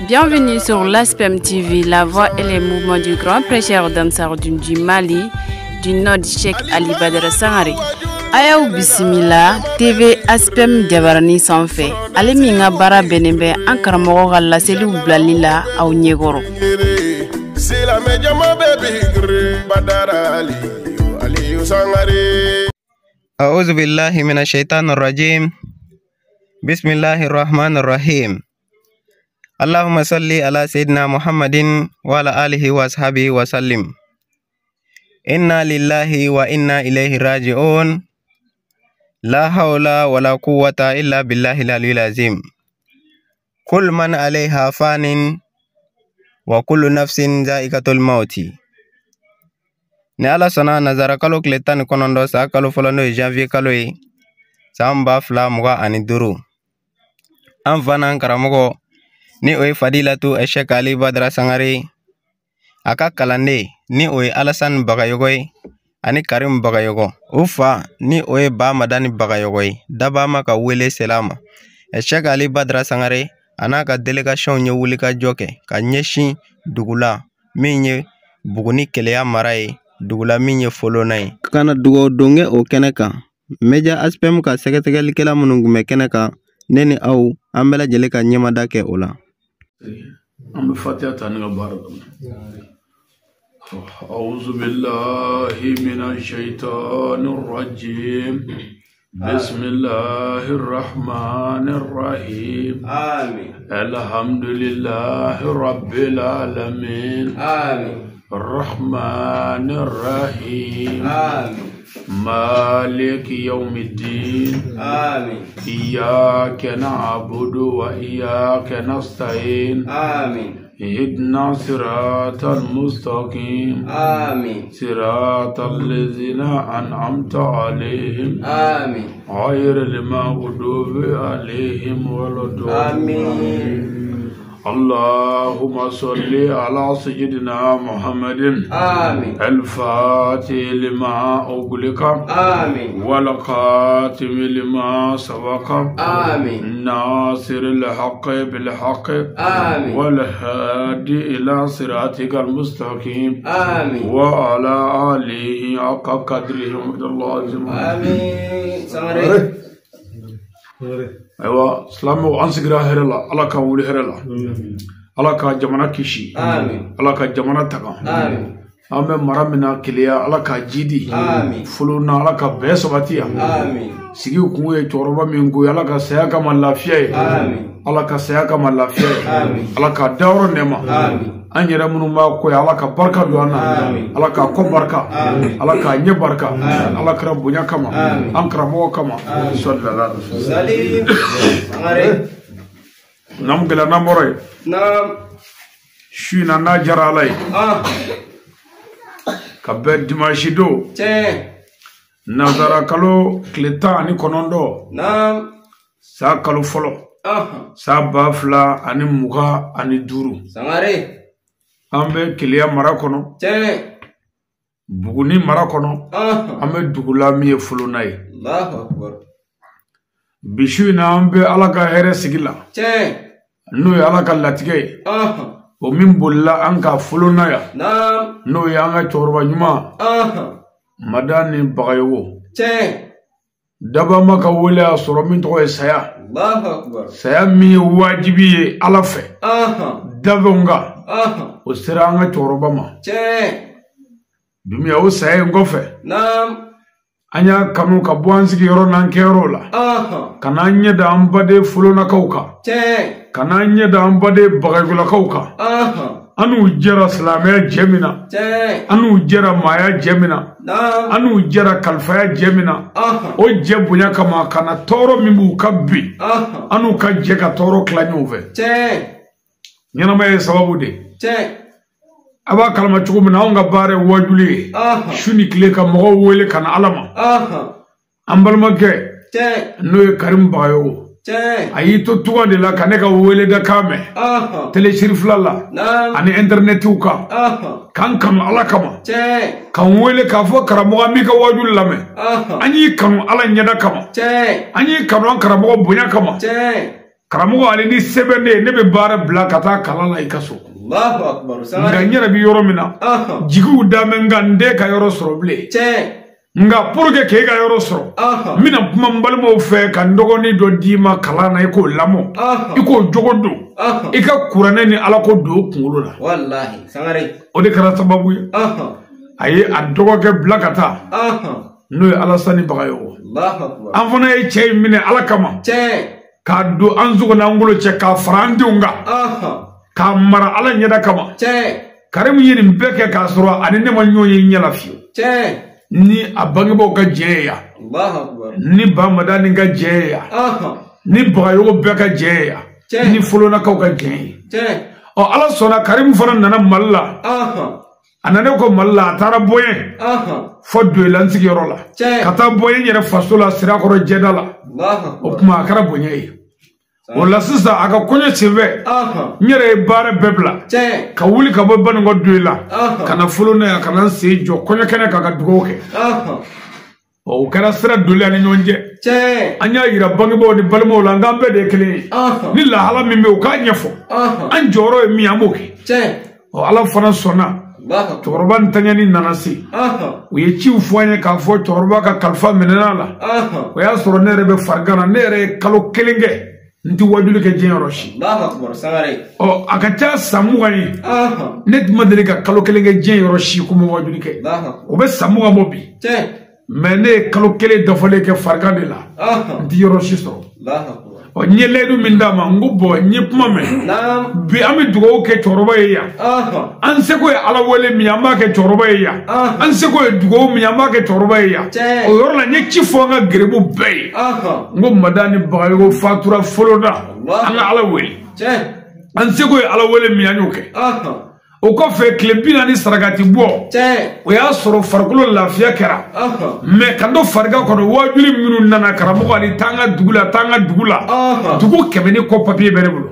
Bienvenue sur l'ASPEM TV, la voix et les mouvements du grand prêcheur d'Ansarudine du Mali, du Nord Cheikh Ali Badara Sangare. A y'aw bisimila TV ASPEM jabarani sanfɛ, ale min ka baara bɛnnen bɛ an karamɔgɔ ka laseliw bilali la aw ɲɛkɔrɔ. Silamɛ jama bɛɛ bi girin Badara Aliyu Aliyu Sangare. أعوذ بالله من الشيطان الرجيم. بسم الله الرحمن الرحيم. اللهم صل على سيدنا محمد وعلى آله وأصحابه وسلم. إنا لله وإنا إليه راجعون. لا حول ولا قوة إلا بالله العلي العظيم. كل من عليها فان وكل نفس ذائقة الموت. Ni Ala sɔnna, nazara kalo tile 19, san kalo fɔlɔ, n'o ye janvier kalo ye, san 2025, an fa n'an karamɔgɔ, ni o ye Fadilatu Cheikh Ali Badara Sangare, a ka kalanden, ni o ye Alasani Bagayogo ye, ani Karim Bagayogo, u fa, ni o ye Ba Madani Bagayogo ye, Dabama ka wele sela ma. Cheikh Ali Badara Sangare a n'a ka délégation ye wulikajɔ kɛ ka ɲɛsin dugu la min ye Buguni Keleya mara ye, dugula min ye Folona ye, ka na dugawu don kɛ o kɛnɛ kan. Media ASPEM ka sɛgɛsɛgɛlikɛla minnu tun bɛ kɛnɛ kan, ne ni aw, an bɛɛ lajɛlen ka ɲɛmada kɛ o la. An bɛ Fatiha ta ni ka baara daminɛ. أعوذ بالله من الشيطان الرجيم. بسم الله الرحمن الرحيم. آمين. الحمد لله رب العالمين. آمين. الرحمن الرحيم. آمين. مالك يوم الدين. آمين. إياك نعبد وإياك نستعين. آمين. اهدنا صراط المستقيم. آمين. صراط الذين أنعمت عليهم. آمين. غير المغضوب عليهم ولا الضالين. آمين. اللهم صل على سيدنا محمد. آمين. الفاتح لما أغلق. آمين. والخاتم لما سبق. آمين. ناصر الحق بالحق. آمين. والهادي إلى صراطك المستقيم. آمين. وعلى آله حق قدره ومقداره العظيم. آمين. Sangare. Ayiwa silamɛw, an sigira hɛrɛ la, Ala ka wuli hɛrɛ la, Ala ka jamana kisi. Amin. Ala ka jamana taga. Amin. An bɛ mara min na, Keleya, Ala ka jidi. Amin. Folona, Ala ka bɛɛ sabati yan. Amin. Sigi kun ye cɛkɔrɔba min ko ye, Ala ka saya kama lafiya ye. Amin. Ala ka saya kama lafiya ye. Amin. Ala ka dayɔrɔ nɛɛma. Amin. An yɛrɛ minnu b'a kɔ ye, Ala ka barika don an na. Amin. Ala k'a kɔ barika. Amin. Ala k'a ɲɛ barika. Amin. Ala kɛra bonya kama. Amin. An karamɔgɔ kama. Sallallahu alaihi wasallam. Salim. Sangare. N'an gɛlɛya, n'an bɔra yen. Naam. Su in na, n'a diyara Ala ye, Ah. ka bɛn dimanche don, Tiɲɛ. nazara kalo tile 19, Naam. san kalo fɔlɔ, Ah. san 2025, Sangare. an bɛ Keleya mara kɔnɔ, Tiɲɛ. Buguni mara kɔnɔ, Ah. an bɛ dugu la min ye Folona ye. Allahu akbar. Bi su in na, an bɛ Ala ka hɛrɛ sigi la, Tiɲɛ. n'o ye Ala ka latigɛ ye, Ah. o min bolila an ka Folona yan, Naam. n'o ye an ka cɛkɔrɔba ɲuman, Ah. Madani Bagayogo. Tiɲɛ. Dabama ka wele y'a sɔrɔ min tɔgɔ ye saya. Allahu akbar. Saya min ye wajibi ye Ala fɛ, Ah. dabɛnw kan, Ah. o sera an ka cɛkɔrɔba ma. Tiɲɛ. Dumiya, o saya in kɔfɛ, Naam. an y'a kanu ka bɔ an sigiyɔrɔ n'an kɛyɔrɔ la, Ah. ka n'an ɲɛ da an baden Folonakaw kan, Tiɲɛ. ka n'an ɲɛ da an baden Bagayogolakaw kan. Ah. An n'u jɛra silamɛya jɛ min na, Tiɲɛ. an n'u jɛra maaya jɛ min na, Naam. an n'u jɛra kalifaya jɛ min na, Ah. o jɛ bonya kama, ka na tɔɔrɔ min b'u ka bi, Ah. an n'u ka jɛ ka tɔɔrɔ tila ɲɔgɔn fɛ. Tiɲɛ. Ɲɛnamaya ye sababu de ye. Tiɲɛ. A b'a kalama cogo min na, anw ka baara ye wajuli ye. Ah. Su ni tile ka mɔgɔw wele ka na Ala ma. Ah. An balimakɛ, Tiɲɛ. n'o ye Karim Bagayogo, Tiɲɛ. a y'i to tuga de la ka ne ka weleda kan mɛn. Ah. Télé siri fila la, Naam. ani internetiw kan. Ah. K'an kanu Ala kama. Tiɲɛ. K'an wele k'a fɔ karamɔgɔ, an b'i ka wajuli lamɛn. Ah. An y'i kanu Ala ɲɛda kama. Tiɲɛ. An y'i kanu an karamɔgɔ bonya kama. Tiɲɛ. Karamɔgɔ ale ni sɛbɛn ne ne bɛ baara bila ka taa kalan la i ka so. Allahu akbar. Nka n yɛrɛ bɛ yɔrɔ min na, jigiw da bɛ n kan n den ka yɔrɔ sɔrɔ bilen. Nka pour que k'e ka yɔrɔ sɔrɔ, n bɛna kuma n balimaw fɛ ka n dɔgɔnin dɔ d'i ma kalan na i k'o lamɔ, i k'o jogo don, i ka kuranɛ ni ala ko don o kunkolo la. Walahi Sangare. O de kɛra sababu ye. A ye a dɔgɔkɛ bila ka taa. N'o ye Alasani Bagayogo. An fana ye cɛ in minɛ ala kama. K'a don an sogo n'an golo cɛ k'a fara an denw kan. K'a mara ala ɲɛda kama. Karimu ye nin bɛɛ kɛ k'a sɔrɔ ani ne ma ɲɔgɔn ye ɲɛ la fiyewu. Ni a bangebaaw ka jɛ ye yan. Ni Bamadani ka jɛ ye yan. Ni Bagayogo bɛɛ ka jɛ ye yan. Ni Folonakaw ka jɛ ye. Ɔ ala sɔnna Karimu fana nana Mali la. A nana ko Mali la a taara Boɲɛ. Fo Doyila n sigiyɔrɔ la. Ka taa Boɲɛ yɛrɛ faso la Sirakɔrɔ jɛda la. O tuma a kɛra bonya ye. O la sisan a ka kɔɲɔ senfɛ n yɛrɛ ye baara bɛɛ bila ka wuli ka bɔ Banikɔ Doyila ka na Folona yan ka na n sen jɔ kɔɲɔ kɛnɛ kan ka dugawu kɛ. O kɛra sira doli an ni ɲɔgɔn cɛ. An y'a yira bangebaaw ni balimaw la n k'an bɛɛ de ye kelen ye. Ni lahala min bɛ yen u k'a ɲɛfɔ. An jɔyɔrɔ ye min ye an b'o kɛ. Ɔ ala fana sɔnna. Cɛkɔrɔba ntanyani nana se. U ye ciw fɔ an ye k'a fɔ cɛkɔrɔba ka kalifa minɛna la. O y'a sɔrɔ ne yɛrɛ bɛ farigan na ne yɛrɛ ye kalo kelen kɛ n tɛ wajuli kɛ diɲɛ yɔrɔ si. Ɔ a ka ca san 20 ye. Ne tun ma deli ka kalo kelen kɛ diɲɛ yɔrɔ si ko n bɛ wajuli kɛ. O bɛ san 20 bɔ bi. Mais ne ye kalo kelen dafalen kɛ farigan de la. N tɛ yɔrɔ si sɔrɔ. Ɔ n ye layidu min d'a ma n ko bɔn n ye kuma mɛn. Bi an bɛ dugawu kɛ cɛkɔrɔba ye yan. An seko ye ala wele min ye an b'a kɛ cɛkɔrɔba ye yan. An seko ye dugawu min ye an b'a kɛ cɛkɔrɔba ye yan. O yɔrɔ la n ye ci fɔ an ka geribu bɛɛ ye. N ko Madani Bagayogo fatura Folona an ka ala wele. An seko ye ala wele min ye an y'o kɛ. O kɔfɛ tile 40 sarakati bɔ. O y'a sɔrɔ farikolo lafiya kɛra. Mais ka to farigan kɔnɔ wajuli minnu nana karamɔgɔ ani t'an ka dugu la t'an ka dugu la. Dugu 100 ni kɔ papiye bɛ ne bolo.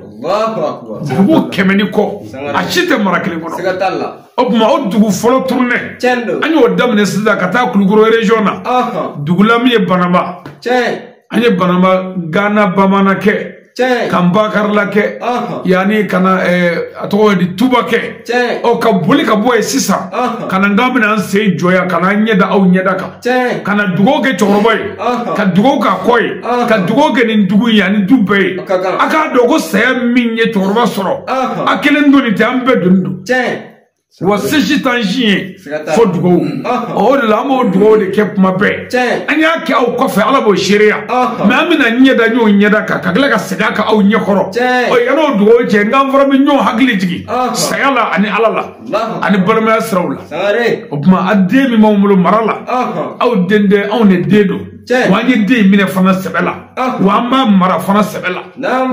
Dugu 100 ni kɔ. A si tɛ mara kelen kɔnɔ. O tuma o dugu fɔlɔ tournée. An y'o daminɛ sisan ka taa Kulukoro région na. Dugu la min ye Banamba. An ye Banamba Gana Bamanan kɛ. Ka Bakarila kɛ yanni ka na a tɔgɔ ye di Tuba kɛ. Ɔ ka boli ka bɔ yen sisan ka na n k'an bɛna an sen jɔ yan ka na an ɲɛ da aw ɲɛda kan. Ka na dugawu kɛ cɛkɔrɔba ye. Ka dugawu k'a kɔ ye. Ka dugawu kɛ nin dugu in ye ani du bɛɛ ye. A k'a dɔn ko saya min ye cɛkɔrɔba sɔrɔ. A kelen donni tɛ an bɛɛ donni don. Wa sisi t'an si ye fo dugawu. O de la an b'o dugawu de kɛ kuma bɛɛ. An y'a kɛ aw kɔfɛ ala b'o seereya. Mais an bɛna ɲɛda ɲɔgɔn ɲɛda kan ka tila ka segin a kan aw ɲɛkɔrɔ. Ɔ yann'o dugawu cɛ n k'an fana bɛ ɲɔgɔn hakili jigin saya la ani ala la ani balimaya siraw la. O tuma a den min b'anw bolo mara la aw den tɛ anw de den don. Wa an ye den in minɛ fana sɛbɛ la. Wa an b'a mara fana sɛbɛ la.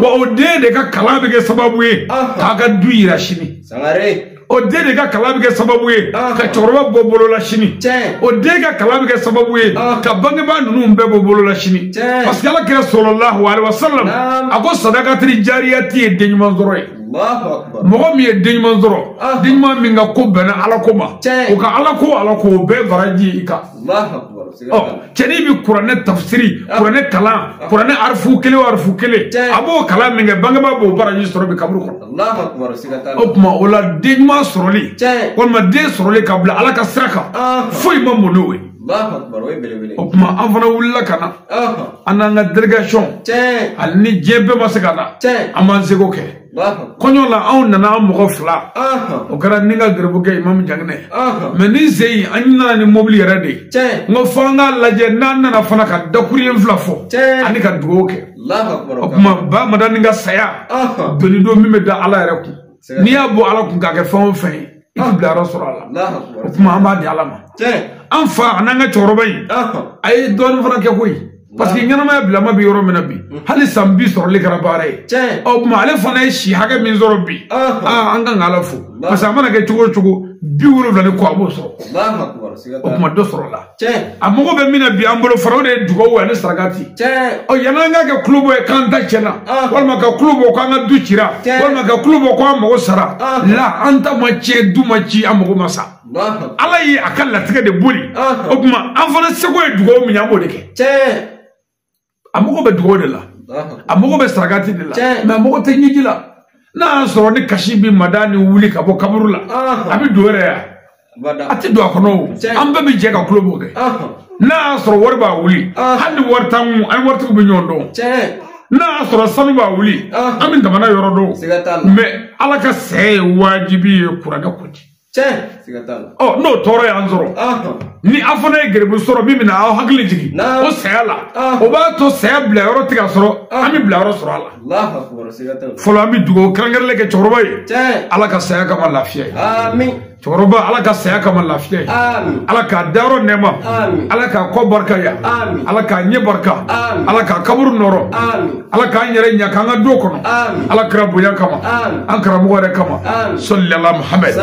Wa o den de ka kalan bɛ kɛ sababu ye k'a ka du yira sini. O den de ka kalan bɛ kɛ sababu ye ka cɛkɔrɔba bɔ bolo la sini. O den ka kalan bɛ kɛ sababu ye ka bangebaa ninnu bɛɛ bɔ bolo la sini. Parce que ala kɛra sallallahu alaihi wasallam a ko sadakatiri jariyati ye den ɲuman sɔrɔ ye. Mɔgɔ min ye den ɲuman sɔrɔ den ɲuman min ka ko bɛnna ala ko ma o ka ala ko ala ko o bɛɛ baraji i kan. Ɔ cɛnin bɛ kuranɛ tafsiri kuranɛ kalan kuranɛ arifu kelen o arifu kelen a b'o kalan min kɛ bangebaa b'o baraji sɔrɔ bi kaburu kɔnɔ. O tuma o la den ɲuman sɔrɔli walima den sɔrɔli ka bila ala ka sira kan foyi ma mɔn n'o ye. O tuma an fana wulila ka na an n'an ka délégation hali ni diɲɛ bɛɛ ma se ka na an b'an seko kɛ. Kɔɲɔ la anw nana an mɔgɔ 2 o kɛra ni ka garibukɛ Imamu Janginɛ. Mais ni sen in an nana ni mobili yɛrɛ de ye. N ko fo an k'a lajɛ n'an nana fana ka dakuruɲɛ 2 fɔ ani ka dugawu kɛ. O tuma Ba Madani ka saya doni don min bɛ da ala yɛrɛ kun. N'i y'a bɔ ala kun k'a kɛ fɛn o fɛn ye i tɛ bila yɔrɔ sɔrɔ a la. O tuma an b'a di ala ma. An fa an'an ka cɛkɔrɔba in a ye dɔɔnin fana kɛ koyi. Parce que ɲɛnamaya bilama bɛ yɔrɔ min na bi hali san 30 sɔrɔli kɛra baara ye. Ɔ tuma ale fana ye si hakɛ min sɔrɔ bi an kan k'ala fo. Parce que a mana kɛ cogo o cogo 70 ni kɔ a b'o sɔrɔ. O tuma dɔ sɔrɔ la. A mago bɛ min na bi an bolo fara o de ye dugawu ani sarakati. Ɔ yan'an k'a kɛ kulo bɔ ye k'an ta tiɲɛna walima ka kulo bɔ k'an ka du cira walima ka kulo bɔ k'an mago sara la an ta ma tiɲɛ du ma ci an mago ma sa. Ala ye a ka latigɛ de boli. O tuma an fana seko ye dugawu min ye an b'o de kɛ. A mago bɛ dugawu de la. A mago bɛ sarakati de la, mais a mago tɛ ɲɛji la. N'a y'a sɔrɔ ni kasi bɛ Madani wuli ka bɔ kaburu la, a bɛ don yɛrɛ ya? A tɛ don a kɔnɔ o. An bɛɛ bɛ jɛ ka tulo b'o kɛ. N'a y'a sɔrɔ wari b'a wuli, hali ni wari t'an kun, an ni waritigiw bɛ ɲɔgɔn dɔn. N'a y'a sɔrɔ sanu b'a wuli, an bɛ jamana yɔrɔ dɔn. Mais Ala ka saya ye wajibi ye kuranɛ ko ten. Ɔ n'o tɔɔrɔ y'an sɔrɔ, ni aw fana ye garibu sɔrɔ min bɛna aw hakili jigin o saya la, o b'a to saya bila yɔrɔ tɛ ka sɔrɔ, an bɛ bila yɔrɔ sɔrɔ a la. Fɔlɔ an bɛ dugawu kɛrɛnkɛrɛnlen kɛ cɛkɔrɔba ye, Ala ka saya kama lafiya ye. Cɛkɔrɔba, Ala ka saya kama lafiya ye. Ala k'a dayɔrɔ nɛɛma, Ala k'a kɔ barika ya, Ala k'a ɲɛ barika, Ala k'a kaburu nɔrɔ, Ala k'an yɛrɛ ɲa k'an ka du kɔnɔ, Ala kira bonya kama, an karamɔgɔ yɛrɛ kama, sɔli ala Muhammed.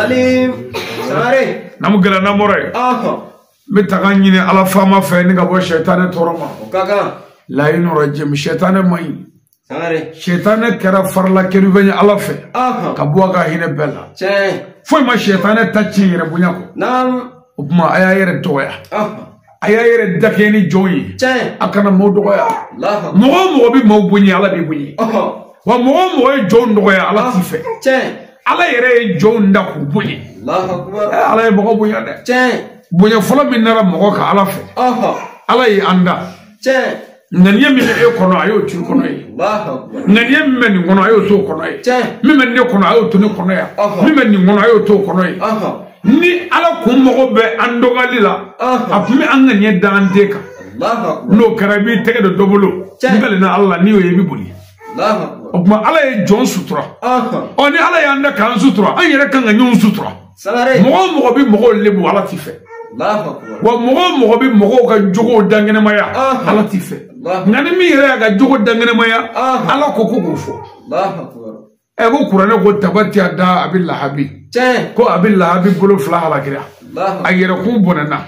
N'an gɛlɛn n'an bɔra yen, n bɛ taga ɲini Ala faama fɛ ni ka bɔ sɛtanɛ tɔɔrɔ ma. Layi nɔrɔ jɛmi, sɛtanɛ man ɲi. Sɛtanɛ kɛra farila kerubɛn ye Ala fɛ ka bɔ a ka hinɛ bɛɛ la. Foyi ma sɛtanɛ ta tiɲɛ yɛrɛ bonya kɔ. O tuma a y'a yɛrɛ dɔgɔya, a y'a yɛrɛ dakɛ ni jɔnw ye, a kana maaw dɔgɔya. Mɔgɔ o mɔgɔ bɛ maaw bonya, Ala b'i bonya. Wa mɔgɔ o mɔgɔ ye jɔnw dɔgɔya, Ala t'i fɛ. Ala yɛrɛ ye jɔnw da k'u bonya. Ala ye mɔgɔ bonya dɛ. Bonya fɔlɔ min nana mɔgɔ kan Ala fɛ, Ala ye an da. Ŋaniya min bɛ e kɔnɔ, a y'o t'u kɔnɔ ye. Ŋaniya min bɛ nin kɔnɔ, a y'o t'o kɔnɔ ye. Min bɛ ne kɔnɔ, a y'o to ne kɔnɔ yan. Min bɛ nin kɔnɔ, a y'o t'o kɔnɔ ye. Ni Ala kun mago bɛ an dɔgɔyali la, a tun bɛ an ŋaniya da an den kan. N'o kɛra, i b'i tɛgɛ don dɔ bolo. N kalenna Ala la, n'i y'o ye, i bɛ boli. O tuma Ala ye jɔn sutura. Ɔ ni Ala y'an da k'an sutura, an yɛrɛ kan ka ɲɔgɔn sutura. Mɔgɔ o mɔgɔ bɛ mɔgɔw lebu, Ala t'i fɛ. Wa mɔgɔ o mɔgɔ bɛ mɔgɔw ka jogow dankɛnɛmaya, Ala t'i fɛ. Nka ni min yɛrɛ y'a ka jogo dankɛnɛmaya, Ala ko ko k'o fɔ. Ɛ ko kuranɛ ko tabati a da a bɛ lahabi. Ko a bɛ lahabi bolo fila halakira. A yɛrɛkun bɔnɛna.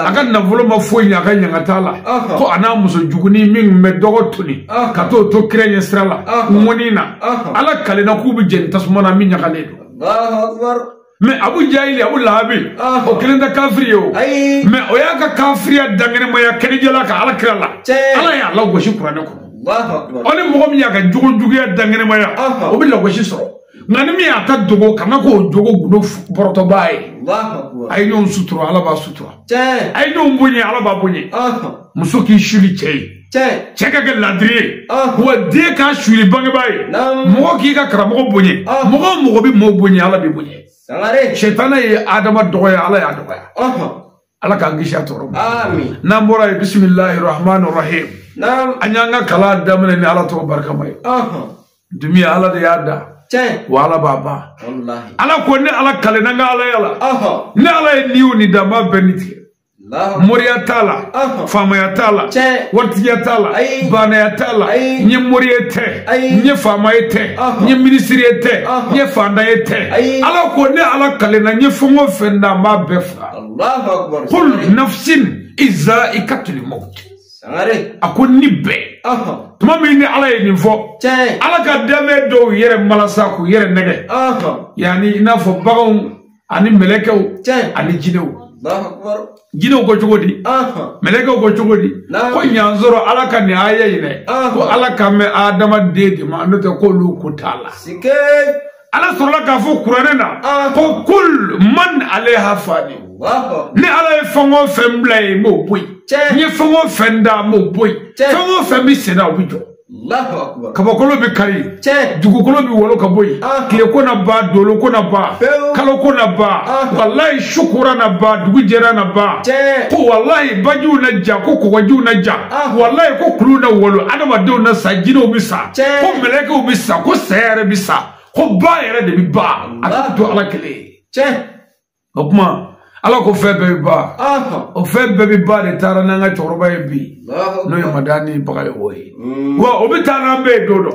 A ka nafolo ma foyi ɲɛ, a ka ɲanga t'a la. Ko a n'a muso jugunin min bɛ dɔgɔ toli ka t'o to kira ɲɛ sira la ŋɔni na. Ala kalenna k'u bɛ jeni tasuma na min ɲagalen don. Mais Abu Jahili, Abu Lahabi, o kelen tɛ kafiri ye o. Mais o y'a ka kafiriya dankɛnɛmaya kɛnɛjɛla ka Ala kira la. Ala y'a lagosi kuranɛ kɔnɔ. Ɔ ni mɔgɔ min y'a ka jogo juguya dankɛnɛmaya, o bɛ lagosi sɔrɔ. Nka ni min y'a ta dogo, kana k'o jogo gundo bɔrɔtɔbaa ye. A ye ɲɔgɔn sutura, Ala b'a sutura. A ye ɲɔgɔn bonya, Ala b'a bonya. Muso k'i suli cɛ ye. Cɛ ka kɛ ladiri ye. Wa den k'a suli bangebaa ye. Mɔgɔ k'i ka karamɔgɔ bonya. Mɔgɔ o mɔgɔ bɛ maaw bonya, Ala b'i bonya. Sɛtanɛ ye Adama dɔgɔya, Ala y'a dɔgɔya. Ala k'an kisi a tɔɔrɔ ma. N'an bɔra yen, bisimilahi rahmani rahim. An y'an ka kalan daminɛ ni Ala tɔgɔ barikama ye. Dumiya, Ala de y'a da. Wa Ala b'a ban. Ala ko ne Ala kalenna n ka Alaya la. Ne Ala ye ni o ni da, n b'a bɛɛ ni tigɛ. Moriya t'a la, faamaya t'a la, waritigiya t'a la, baanaya t'a la. N ye mori ye tɛ, n ye faama ye tɛ, n ye minisiri ye tɛ, n ye fantan ye tɛ. Ala ko ne Ala kalenna, n ye fɛn o fɛn da, n b'a bɛɛ faga. Kul nafsin izaikatul maut. A ko ni bɛɛ. Tuma min ni Ala ye nin fɔ, Ala ka danfɛn dɔw yɛrɛ malasa k'u yɛrɛ nɛgɛ. Yanni i n'a fɔ baganw ani mɛlɛkɛw ani jinɛw. Jinɛw ko cogo di? Mɛlɛkɛw ko cogo di? Ko ɲan sɔrɔ Ala ka nin aya in dɛ. Ko Ala ka mɛn adamaden de ma, n'o tɛ k'olu ko t'a la. Ala sɔrɔla k'a fɔ kuranɛ na ko kul man aleha fani. Ni Ala ye fɛn o fɛn bila yen, n b'o bɔ yen. N ye fɛn o fɛn da, n b'o bɔ yen. Fɛn o fɛn bɛ sen na, o bɛ jɔ. Kabakolo bɛ kari, dugukolo bɛ wolo ka bɔ yen, tile ko na ban, dolo ko na ban, kalo ko na ban, walayi su kora na ban, dugu jɛra na ban, ko walayi bajiw na ja, ko kɔgɔjiw na ja, walayi ko kulu na wolo, adamadenw na sa, jinɛw bɛ sa, ko mɛlɛkɛw bɛ sa, ko saya yɛrɛ bɛ sa, ko ba yɛrɛ de bɛ ban, a tɛ to Ala kelen ye. O tuma Ala ko fɛn bɛɛ bɛ ban, o fɛn bɛɛ bɛ ban de taara n'an ka cɛkɔrɔba ye bi, n'o ye Madani Bagayogo ye. Wa o bɛ taa n'an bɛɛ ye don dɔ.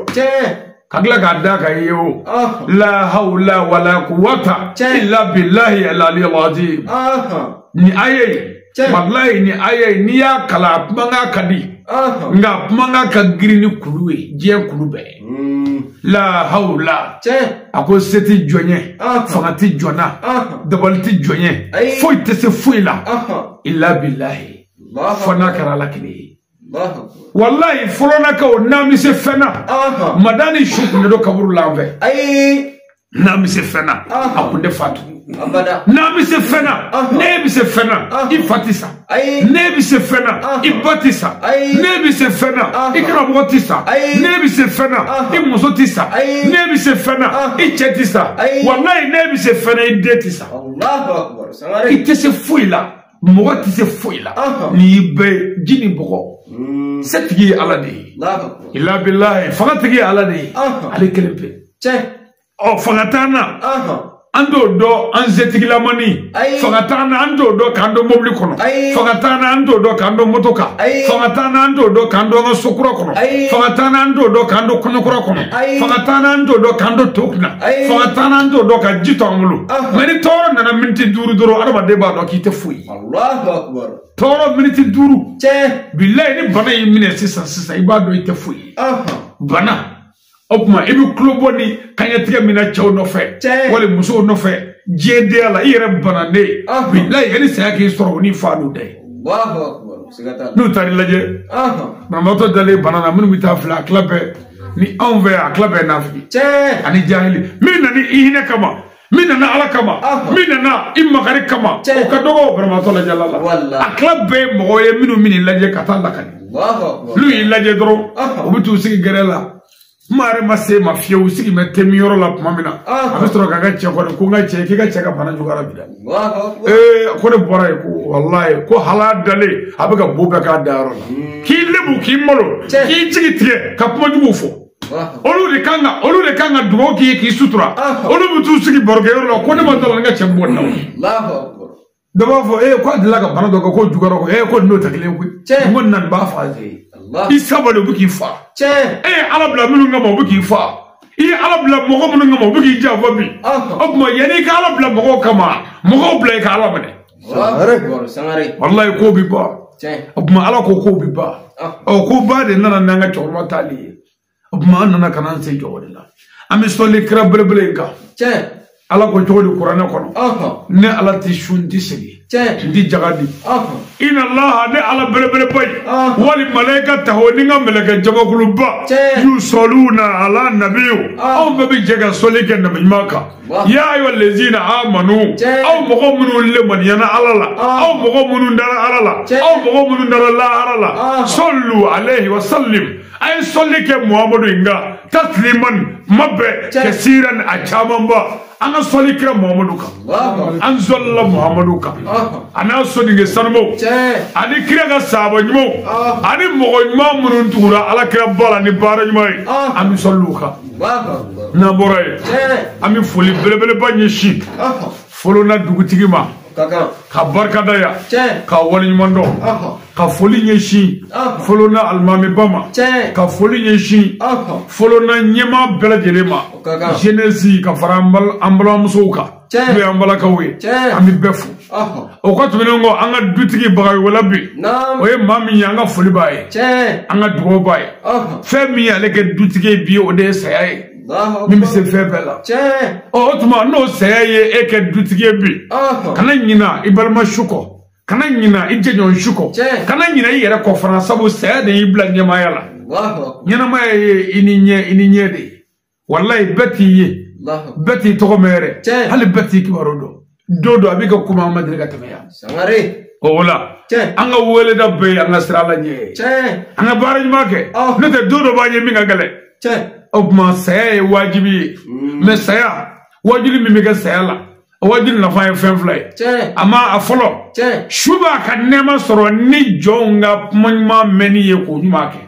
Ka tila k'a da kan ye o. La hawla wala quwwata illa billahi al-aliyyil azim. Ni aya in, walayi ni aya in, n'i y'a kalan a kumakan ka di. Nka kumakan ka girin ni kulu ye, diɲɛ kulu bɛɛ. La hawla. A ko se tɛ jɔn ye, fanga tɛ jɔn na, dabali tɛ jɔn ye, foyi tɛ se foyi la, illa billahi. Fo n'a kɛra Ala kelen ye. Walayi fɔlɔnakaw n'an bɛ se fɛn na madani su kun de don kaburu la an fɛ. N'an bɛ se fɛn na a kun tɛ fatu. N'an bɛ se fɛn na ne bɛ se fɛn na i fa tɛ sa. Ne bɛ se fɛn na i ba tɛ sa. Ne bɛ se fɛn na i karamɔgɔ tɛ sa. Ne bɛ se fɛn na i muso tɛ sa. Ne bɛ se fɛn na i cɛ tɛ sa. Walayi ne bɛ se fɛn na i den tɛ sa. I tɛ se foyi la. Mɔgɔ tɛ se foyi la. N'i bɛ ji ni bɔgɔ. Setigi ye Ala de ye. Ilabilayi fangatigi ye Ala de ye. Ale kelen pe. Ɔ fanga t'an na. An t'o dɔn an setigilamani. Fanga t'an na an t'o dɔn k'an don mobili kɔnɔ. Fanga t'an na an t'o dɔn k'an don moto kan. Fanga t'an na an t'o dɔn k'an don an ka so kura kɔnɔ. Fanga t'an na an t'o dɔn k'an don kɔɲɔ kura kɔnɔ. Fanga t'an na an t'o dɔn k'an don to kunna. Fanga t'an na an t'o dɔn ka ji to an bolo. Mɛ ni tɔɔrɔ nana miniti 5 dɔrɔn adamaden b'a dɔn k'i tɛ foyi ye. Tɔɔrɔ miniti 5. Bilayi ni bana y'i minɛ sisan sisan i b'a dɔn i tɛ foyi ye. Bana. O tuma i bɛ tulo bɔ ni kaɲɛtigɛ min na cɛw nɔfɛ wali musow nɔfɛ diɲɛ denya la i yɛrɛ bananen bilayi yanni saya k'i sɔrɔ o ni fa n'u da ye. N'u taar'i lajɛ banabaatɔ dalen bana na minnu bɛ taa filɛ a tila bɛɛ ni anw fɛ a tila bɛɛ nafigi ani jahili min nana i hinɛ kama min nana Ala kama min nana i makari kama o ka dɔgɔ banabaatɔ lajɛla la a tila bɛɛ ye mɔgɔ ye minnu bɛ n'i lajɛ ka taa lakali n'u y'i lajɛ dɔrɔn u bɛ t'u sigi gɛrɛ la. Kuma yɛrɛ ma se ma fiyewu sigi bɛ te min yɔrɔ la tuma min na a bɛ sɔrɔ k'a ka cɛ kɔni ko n ka cɛ k'i ka cɛ ka bana juguyara bi dɛ. Ee ko ne bɔra yen ko walayi ko hala dalen a bɛ ka bo bɛɛ k'a dayɔrɔ la k'i lebu k'i malo k'i jigi tigɛ ka kuma juguw fɔ. Olu de kan ka dugawu k'i ye k'i sutura olu bɛ t'u sigi barokɛyɔrɔ la ko ne ma dala n ka cɛ bɔ nin na. Dɔ b'a fɔ ee ko a delila ka bana dɔ kɛ ko juguyara ko ee ko n'o tɛ kelen ye koyi n ko nin b'a fa ye. I sabali u bɛ k'i fa. E ye Ala bila minnu kama u bɛ k'i fa. I ye Ala bila mɔgɔ minnu kama u bɛ k'i janfa bi. O tuma yanni i ka Ala bila mɔgɔw kama mɔgɔw bila i ka Ala minɛ. Walayi ko bɛ ban. O tuma Ala ko kow bɛ ban. Ɔ ko ba de nana n'an ka cɛkɔrɔba taali ye. O tuma an nana ka n'an se jɔ o de la. An bɛ sɔli kira belebele in kan. Ala ko cogo di kuranɛ kɔnɔ. Ne Ala ti sun ti segin. N ti jaga di. Ina laha ne Ala belebeleba ye. Wali malayika taho ni n ka mɛlɛkɛ jamakuluba. Yusoluna ala nabiyu. Anw bɛɛ bɛ jɛ ka sɔli kɛ nabi ɲuman kan. Ya ayiwa lezina amanu. Aw mɔgɔ minnu lemaniyana Ala la. Aw mɔgɔ minnu dara Ala la. Aw mɔgɔ minnu dara lahara la. Sɔlu alayhi wa sallim. A ye sɔli kɛ Muhamadu in kan. Tasliman kuma bɛɛ kɛsiran a camanba. An ka sɔli kira Muhamadu kan. An sɔlila Muhamadu kan. A n'a soninke sanumaw. Ani kira ka sahaba ɲumanw. Ani mɔgɔ ɲuman minnu tugura Ala kira ba la ni baara ɲuman ye. An bɛ sɔli u kan. N'an bɔra yen. An bɛ foli belebeleba ɲɛsin. Folona dugutigi ma. Ka barika da yan. Ka waleɲuman dɔn. Ka foli ɲɛsin. Folona alimamiba ma. Ka foli ɲɛsin. Folona ɲɛmaa bɛɛ lajɛlen ma. Jeunesse ka fara an balimamusow kan. N'o y'an balakaw ye. An bɛ bɛɛ fo. O kɔ tɛmɛnen kɔ an ka dutigi Bagayogo bi. O ye maa min ye an ka foli b'a ye. An ka dugawu b'a ye. Fɛn min y'ale kɛ dutigi ye bi o de ye saya ye. Min bɛ se fɛn bɛɛ la. Ɔ o tuma n'o saya ye e kɛ dutigi ye bi. Kana ɲina i balima su kɔ. Kana ɲina i jɛɲɔgɔn su kɔ. Kana ɲina i yɛrɛ kɔ fana sabu saya de y'i bila ɲɛmaaya la. Ɲɛnamaya ye i ni ɲɛ i ni ɲɛ de ye. Walayi bɛɛ t'i ye. Bɛɛ t'i tɔgɔ mɛn yɛrɛ. Hali bɛɛ t'i kibaru dɔn. Don dɔ a b'i ka kuma an ma deli ka tɛmɛ yan. O la an ka weleda bɛɛ ye an ka sira Ala ɲɛ ye. An ka baara ɲuman kɛ. N'o tɛ don dɔ b'an ye min ka gɛlɛn. O tuma saya ye wajibi ye. Mɛ saya wajibi min bɛ kɛ saya la wajibi nafa ye fɛn fila ye. A ma a fɔlɔ su b'a ka nɛɛma sɔrɔ ni jɔnw ka kuma ɲuman mɛnni ye k'o ɲuman kɛ.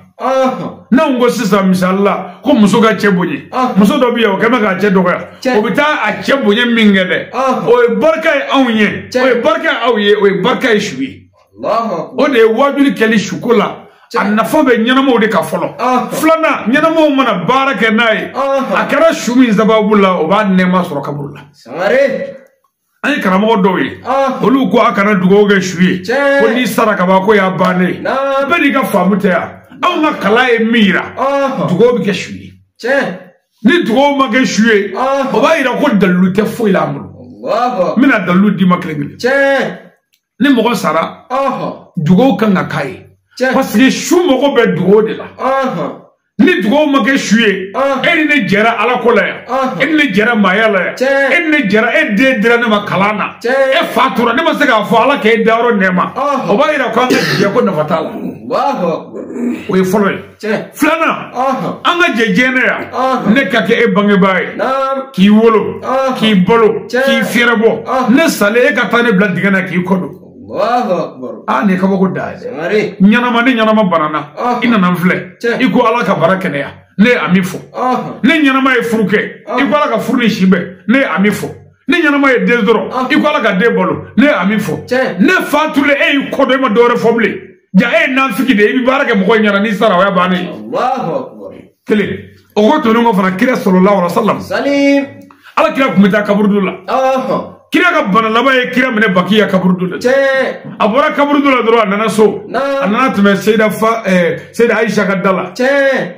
N'anw ko sisan misali la ko muso ka cɛ bonya muso dɔ bɛ yen o kɛn bɛ k'a cɛ dɔgɔya o bɛ taa a cɛ bonya min kɛ dɛ o ye barika ye anw ye o ye barika ye aw ye o ye barika ye su ye. O de ye wajibi kɛli suko la. A nafa bɛ ɲɛnamaw de kan fɔlɔ. Filanan ɲɛnamaw mana baara kɛ n'a ye a kɛra su min sababu la o b'a nɛɛma sɔrɔ kaburu la. An ye karamɔgɔ dɔw ye olu ko a kana dugawu kɛ su ye ko n'i sara kaban ko y'a bannen ye. Bɛɛ n'i ka faamu tɛ yan. Anw ka kalan ye min yira dugawu bɛ kɛ su ye. Ni dugawu ma kɛ su ye o b'a yira ko dalilu tɛ foyi la an bolo. N bɛna dalilu d'i ma kelen kelen. Ni mɔgɔ sara dugawu kan ka k'a ye. Parce que su mago bɛ dugawu de la. Ni dugawu ma kɛ su ye, e ni ne jɛra Ala ko la yan, e ni ne jɛra maaya la yan, e ni ne jɛra, e den dira ne ma kalan na, e fa tora ne ma se k'a fɔ Ala k'e dayɔrɔ nɛɛma, o b'a yira k'an ka jɛ ko nafa t'a la. O ye fɔlɔ ye. Filanan, an ka jɛ diɲɛ na yan, ne ka kɛ e bangebaa ye, k'i wolo, k'i balo, k'i fiyɛrɛbɔ, ne salen e ka taa ne bila dingɛ na k'i kɔ don. Aa, nin ye kabako da ye dɛ. Ɲɛnama ni ɲɛnama banana, i nana n filɛ, i ko Ala ka bara kɛnɛya, ne ye ami fɔ. Ne ɲɛnama ye furu kɛ, i ko Ala ka furu ni si bɛn, ne ye ami fɔ. Ne ɲɛnama ye den sɔrɔ, i ko Ala ka den balo, ne ye ami fɔ. Ne fa tulen e y'i kɔ don, e ma dɔwɛrɛ fɔ bilen. Ja e ye nafiki de ye, i bɛ baara kɛ mɔgɔ ɲɛna, n'i sara o y'a bannen ye. Kelen o ko tɛmɛnen kɔ fana, kira sallallahu alaihi wa sallam, Ala kira tun bɛ taa kaburudo la. Kira ka bana laban ye kira minɛ Bakiya kaburudo la. A bɔra kaburudo la dɔrɔn a nana so. A nana tɛmɛ Seyida Ayisa ka da la.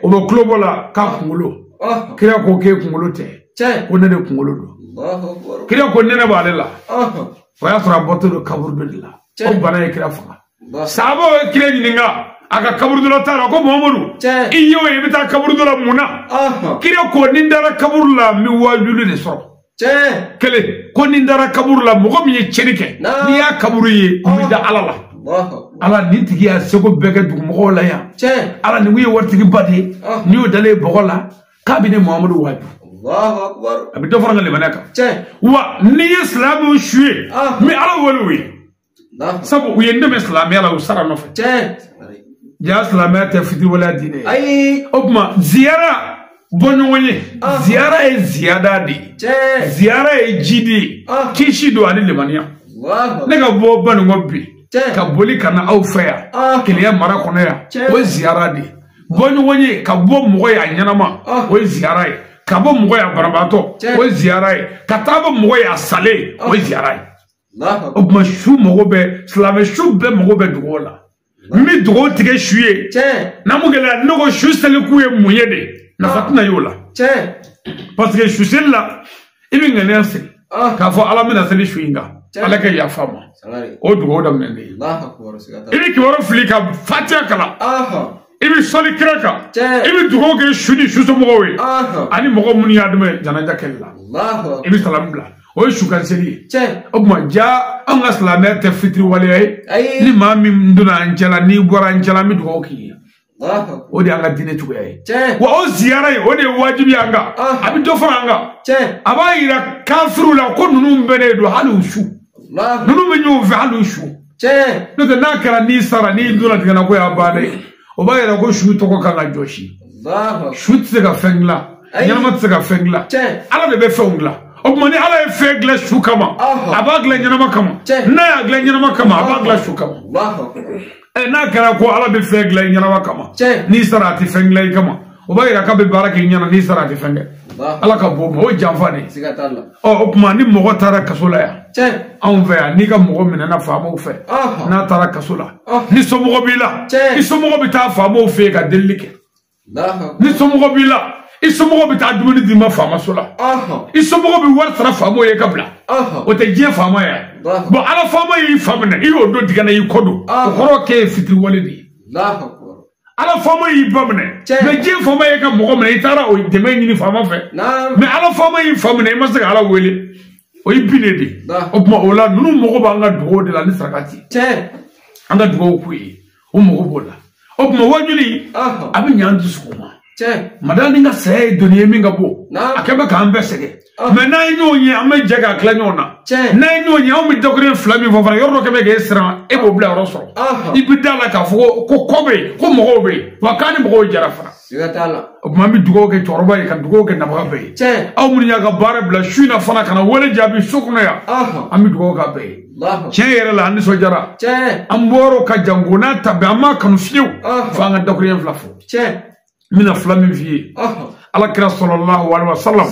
O bɛ tulobɔ la k'a kunkolo. Kira ko k'e kunkolo tɛ. Ko ne de kunkolo don. Kira ko nɛnɛ b'ale la. O y'a sɔrɔ a bɔtɔ don kaburudo de la. O bana ye kira faga. Sahabaw ye kira ɲininka a ka kaburudo la t'a la, ko Muhamadu, i ye o ye i bɛ taa kaburudo la mun na? Kira ko ni n dara kaburu la n bɛ waajuli de sɔrɔ. Kelen ko ni n dara kaburu la mɔgɔ min ye tiɲɛni kɛ, n'i y'a kaburu ye n bɛ da Ala la. Ala nin tigi y'a seko bɛɛ kɛ dugumɔgɔw la yan. Ala nin kun ye waritigiba de ye, n'i y'o dalen bɔgɔ la k'a bɛ ne Muhamadu waaju. A bɛ dɔ fara n ka limaniya kan. Wa n'i ye silamɛw su ye, n bɛ Ala wele u ye. Sabu u ye n dɛmɛ silamɛya la, u sara nɔfɛ. Ja silamɛya tɛ fitiriwaleya diinɛ ye. O tuma ziyara bɔ ɲɔgɔn ye, ziyara ye ziyada de ye, ziyara ye jidi ye, kisi don ani limaniya. Ne ka bɔ Banikɔ bi ka boli ka na aw fɛ yan Keleya mara kɔnɔ yan, o ye ziyara de ye. Bɔ ɲɔgɔn ye ka bɔ mɔgɔ ye a ɲɛnama, o ye ziyara ye. Ka bɔ mɔgɔ ye a banabaatɔ, o ye ziyara ye. Ka taa bɔ mɔgɔ ye a salen, o ye ziyara ye. O tuma su mago bɛ, silamɛ su bɛɛ mago bɛ dugawu la. N bɛ dugawu tigɛ su ye. N'an m'o gɛlɛya, ne ko su selikun ye mun ye de? Nafa tɛna y'o la. Parce que su seli la, i bɛ ŋaniya siri k'a fɔ Ala bɛna seli su in kan, Ala ka yafa ma. O dugawu daminɛlen ye. I bɛ kibaru fili ka Fatiha kalan. I bɛ sɔli kira kan. I bɛ dugawu kɛ su ni su somɔgɔw ye. Ani mɔgɔ minnu y'a dɛmɛ janaja kɛli la. I bɛ salamu bila. O ye su kan seli ye. O tuma ja anw ka silamɛya tɛ fitiriwaleya ye. Ni maa min donna an cɛla, n'i bɔra an cɛla, an bɛ dugawu k'i ye. O de y'an ka diinɛ cogoya ye. Wa o ziyara in, o de ye wajibi y'an kan. A bɛ dɔ fara an kan. A b'a yira kafiriw la ko ninnu bɛnnen don hali u su. Ninnu bɛ ɲɔgɔn fɛ hali u su. N'o tɛ n'a kɛra n'i sara n'i donna tigɛ na ko y'a bannen ye, o b'a yira ko su tɔgɔ kan ka jɔsi. Su tɛ se ka fɛn dilan, ɲɛnama tɛ se ka fɛn dilan. Ala de bɛ fɛnw dilan. O tuma ni Ala ye fɛn dilan su kama, a b'a dilan ɲɛnama kama. N'a y'a dilan ɲɛnama kama, a b'a dilan su kama. N'a kɛra ko Ala bɛ fɛn dilan i ɲɛnama kama, n'i sara a tɛ fɛn dilan i kama, o b'a yira k'a bɛ baara kɛ i ɲɛna, n'i sara a tɛ fɛn kɛ. Ala ka bɔ o janfa de. Ɔ o tuma ni mɔgɔ taara kaso la yan, anw fɛ yan, n'i ka mɔgɔ minɛna faamaw fɛ, n'a taara kaso la, ni somɔgɔ b'i la, i somɔgɔ bɛ taa faamaw fɛ yen ka delili kɛ. Ni somɔgɔ b'i la, i somɔgɔ bɛ taa dumuni d'i ma faamaso la. I somɔgɔ bɛ wari sara faamaw ye ka bila. O tɛ diɲɛ faama ye. Bɔn Ala faama y'i fa minɛ, i y'o don dingɛ na, i kɔ don. O kɔrɔ k'e ye fitiriwale de ye. Ala faama y'i ba minɛ, mɛ diɲɛ faama ye ka mɔgɔ minɛ, i taara o dɛmɛ ɲini faama fɛ. Mɛ Ala faama y'i fa minɛ, i ma se ka Ala wele. O ye binnen de ye. O tuma o la ninnu mago b'an ka dugawu de la ni sarakati. An ka dugawu k'u ye, o mago b'o la. O tuma wajuli a bɛ ɲɛ an dusukun ma. Madani ka saya ye doni ye min ka bon, a kɛ bɛ k'an bɛɛ sɛgɛn. Mɛ n'an ye ɲɔgɔn ye, an bɛ jɛ k'a tila ɲɔgɔn na. N'an ye ɲɔgɔn ye, anw bɛ dakuruɲɛ fila min fɔ fana, yɔrɔ dɔ kɛ bɛ k'e siran, e b'o bila yɔrɔ sɔrɔ. I bɛ da la k'a fɔ ko kɔ bɛ yen, ko mɔgɔw bɛ yen, wa k'an ni mɔgɔw jɛra fana. O tuma an bɛ dugawu kɛ cɛkɔrɔba ye, ka dugawu kɛ nabaga bɛɛ ye. Aw minnu y'a ka baara bila su in na fana ka na wele jaabi so kɔnɔ yan, an bɛ dugawu k'a bɛɛ ye. Tiɲɛ yɛrɛ la, an nisɔndiyara. An bɔr'o ka jan ko n'a ta bɛɛ, an m'a kanu fiyewu. Fo an ka dakuruɲɛ fila fɔ. N bɛna fila min f'i ye. Ala kira sallallahu alaihi wa sallam,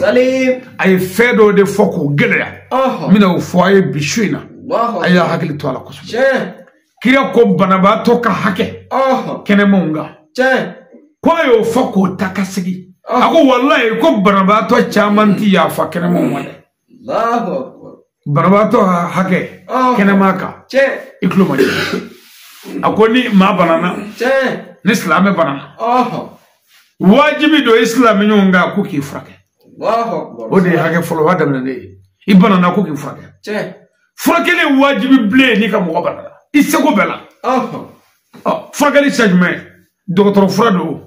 a ye fɛn dɔ de fɔ k'o gɛlɛya. N bɛna o fɔ a ye bi su in na. A y'a hakili to a la kosɛbɛ. Kira ko banabaatɔ ka hakɛ kɛnɛmanw kan. Ko a y'o fɔ k'o ta ka segin. A ko walayi ko banabaatɔ caman ti yafa kɛnɛmanw ma dɛ. Banabaatɔ ka hakɛ kɛnɛma kan, i tulo ma jɔ. A ko ni maa banana ni silamɛ banana wajibi don i silamɛ ɲɔgɔn kan ko k'i furakɛ. O de ye hakɛ fɔlɔ, o b'a daminɛ ne ye. I banana ko k'i furakɛ. Furakɛli ye wajibi bilen n'i ka mɔgɔ banana i seko bɛɛ la. Furakɛli sira jumɛn? Dɔgɔtɔrɔ fura don,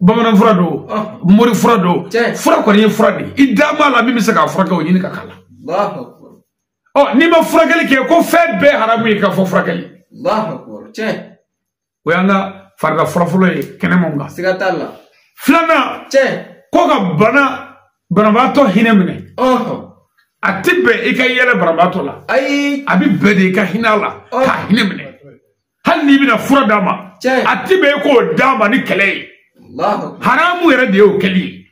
bamanan fura don, mori fura don, fura kɔni ye fura de ye. I da b'a la min bɛ se k'a furakɛ o ɲini ka k'a la. N'i ma furakɛli kɛ ko fɛn bɛɛ haramu ye k'a fɔ furakɛli. O y'an ka farida fɔlɔfɔlɔ ye kɛnɛmaw kan. Siga t'a la. Filanan, ko ka banabaatɔ hinɛ minɛ. A ti bɛn i ka yɛlɛ banabaatɔ la. Ayi. A bɛ bɛn de i ka hinɛ a la k'a hinɛ minɛ. Hali n'i bɛna fura d'a ma, a ti bɛn i k'o d'a ma ni kɛlɛ ye. Haramu yɛrɛ de y'o kɛli ye.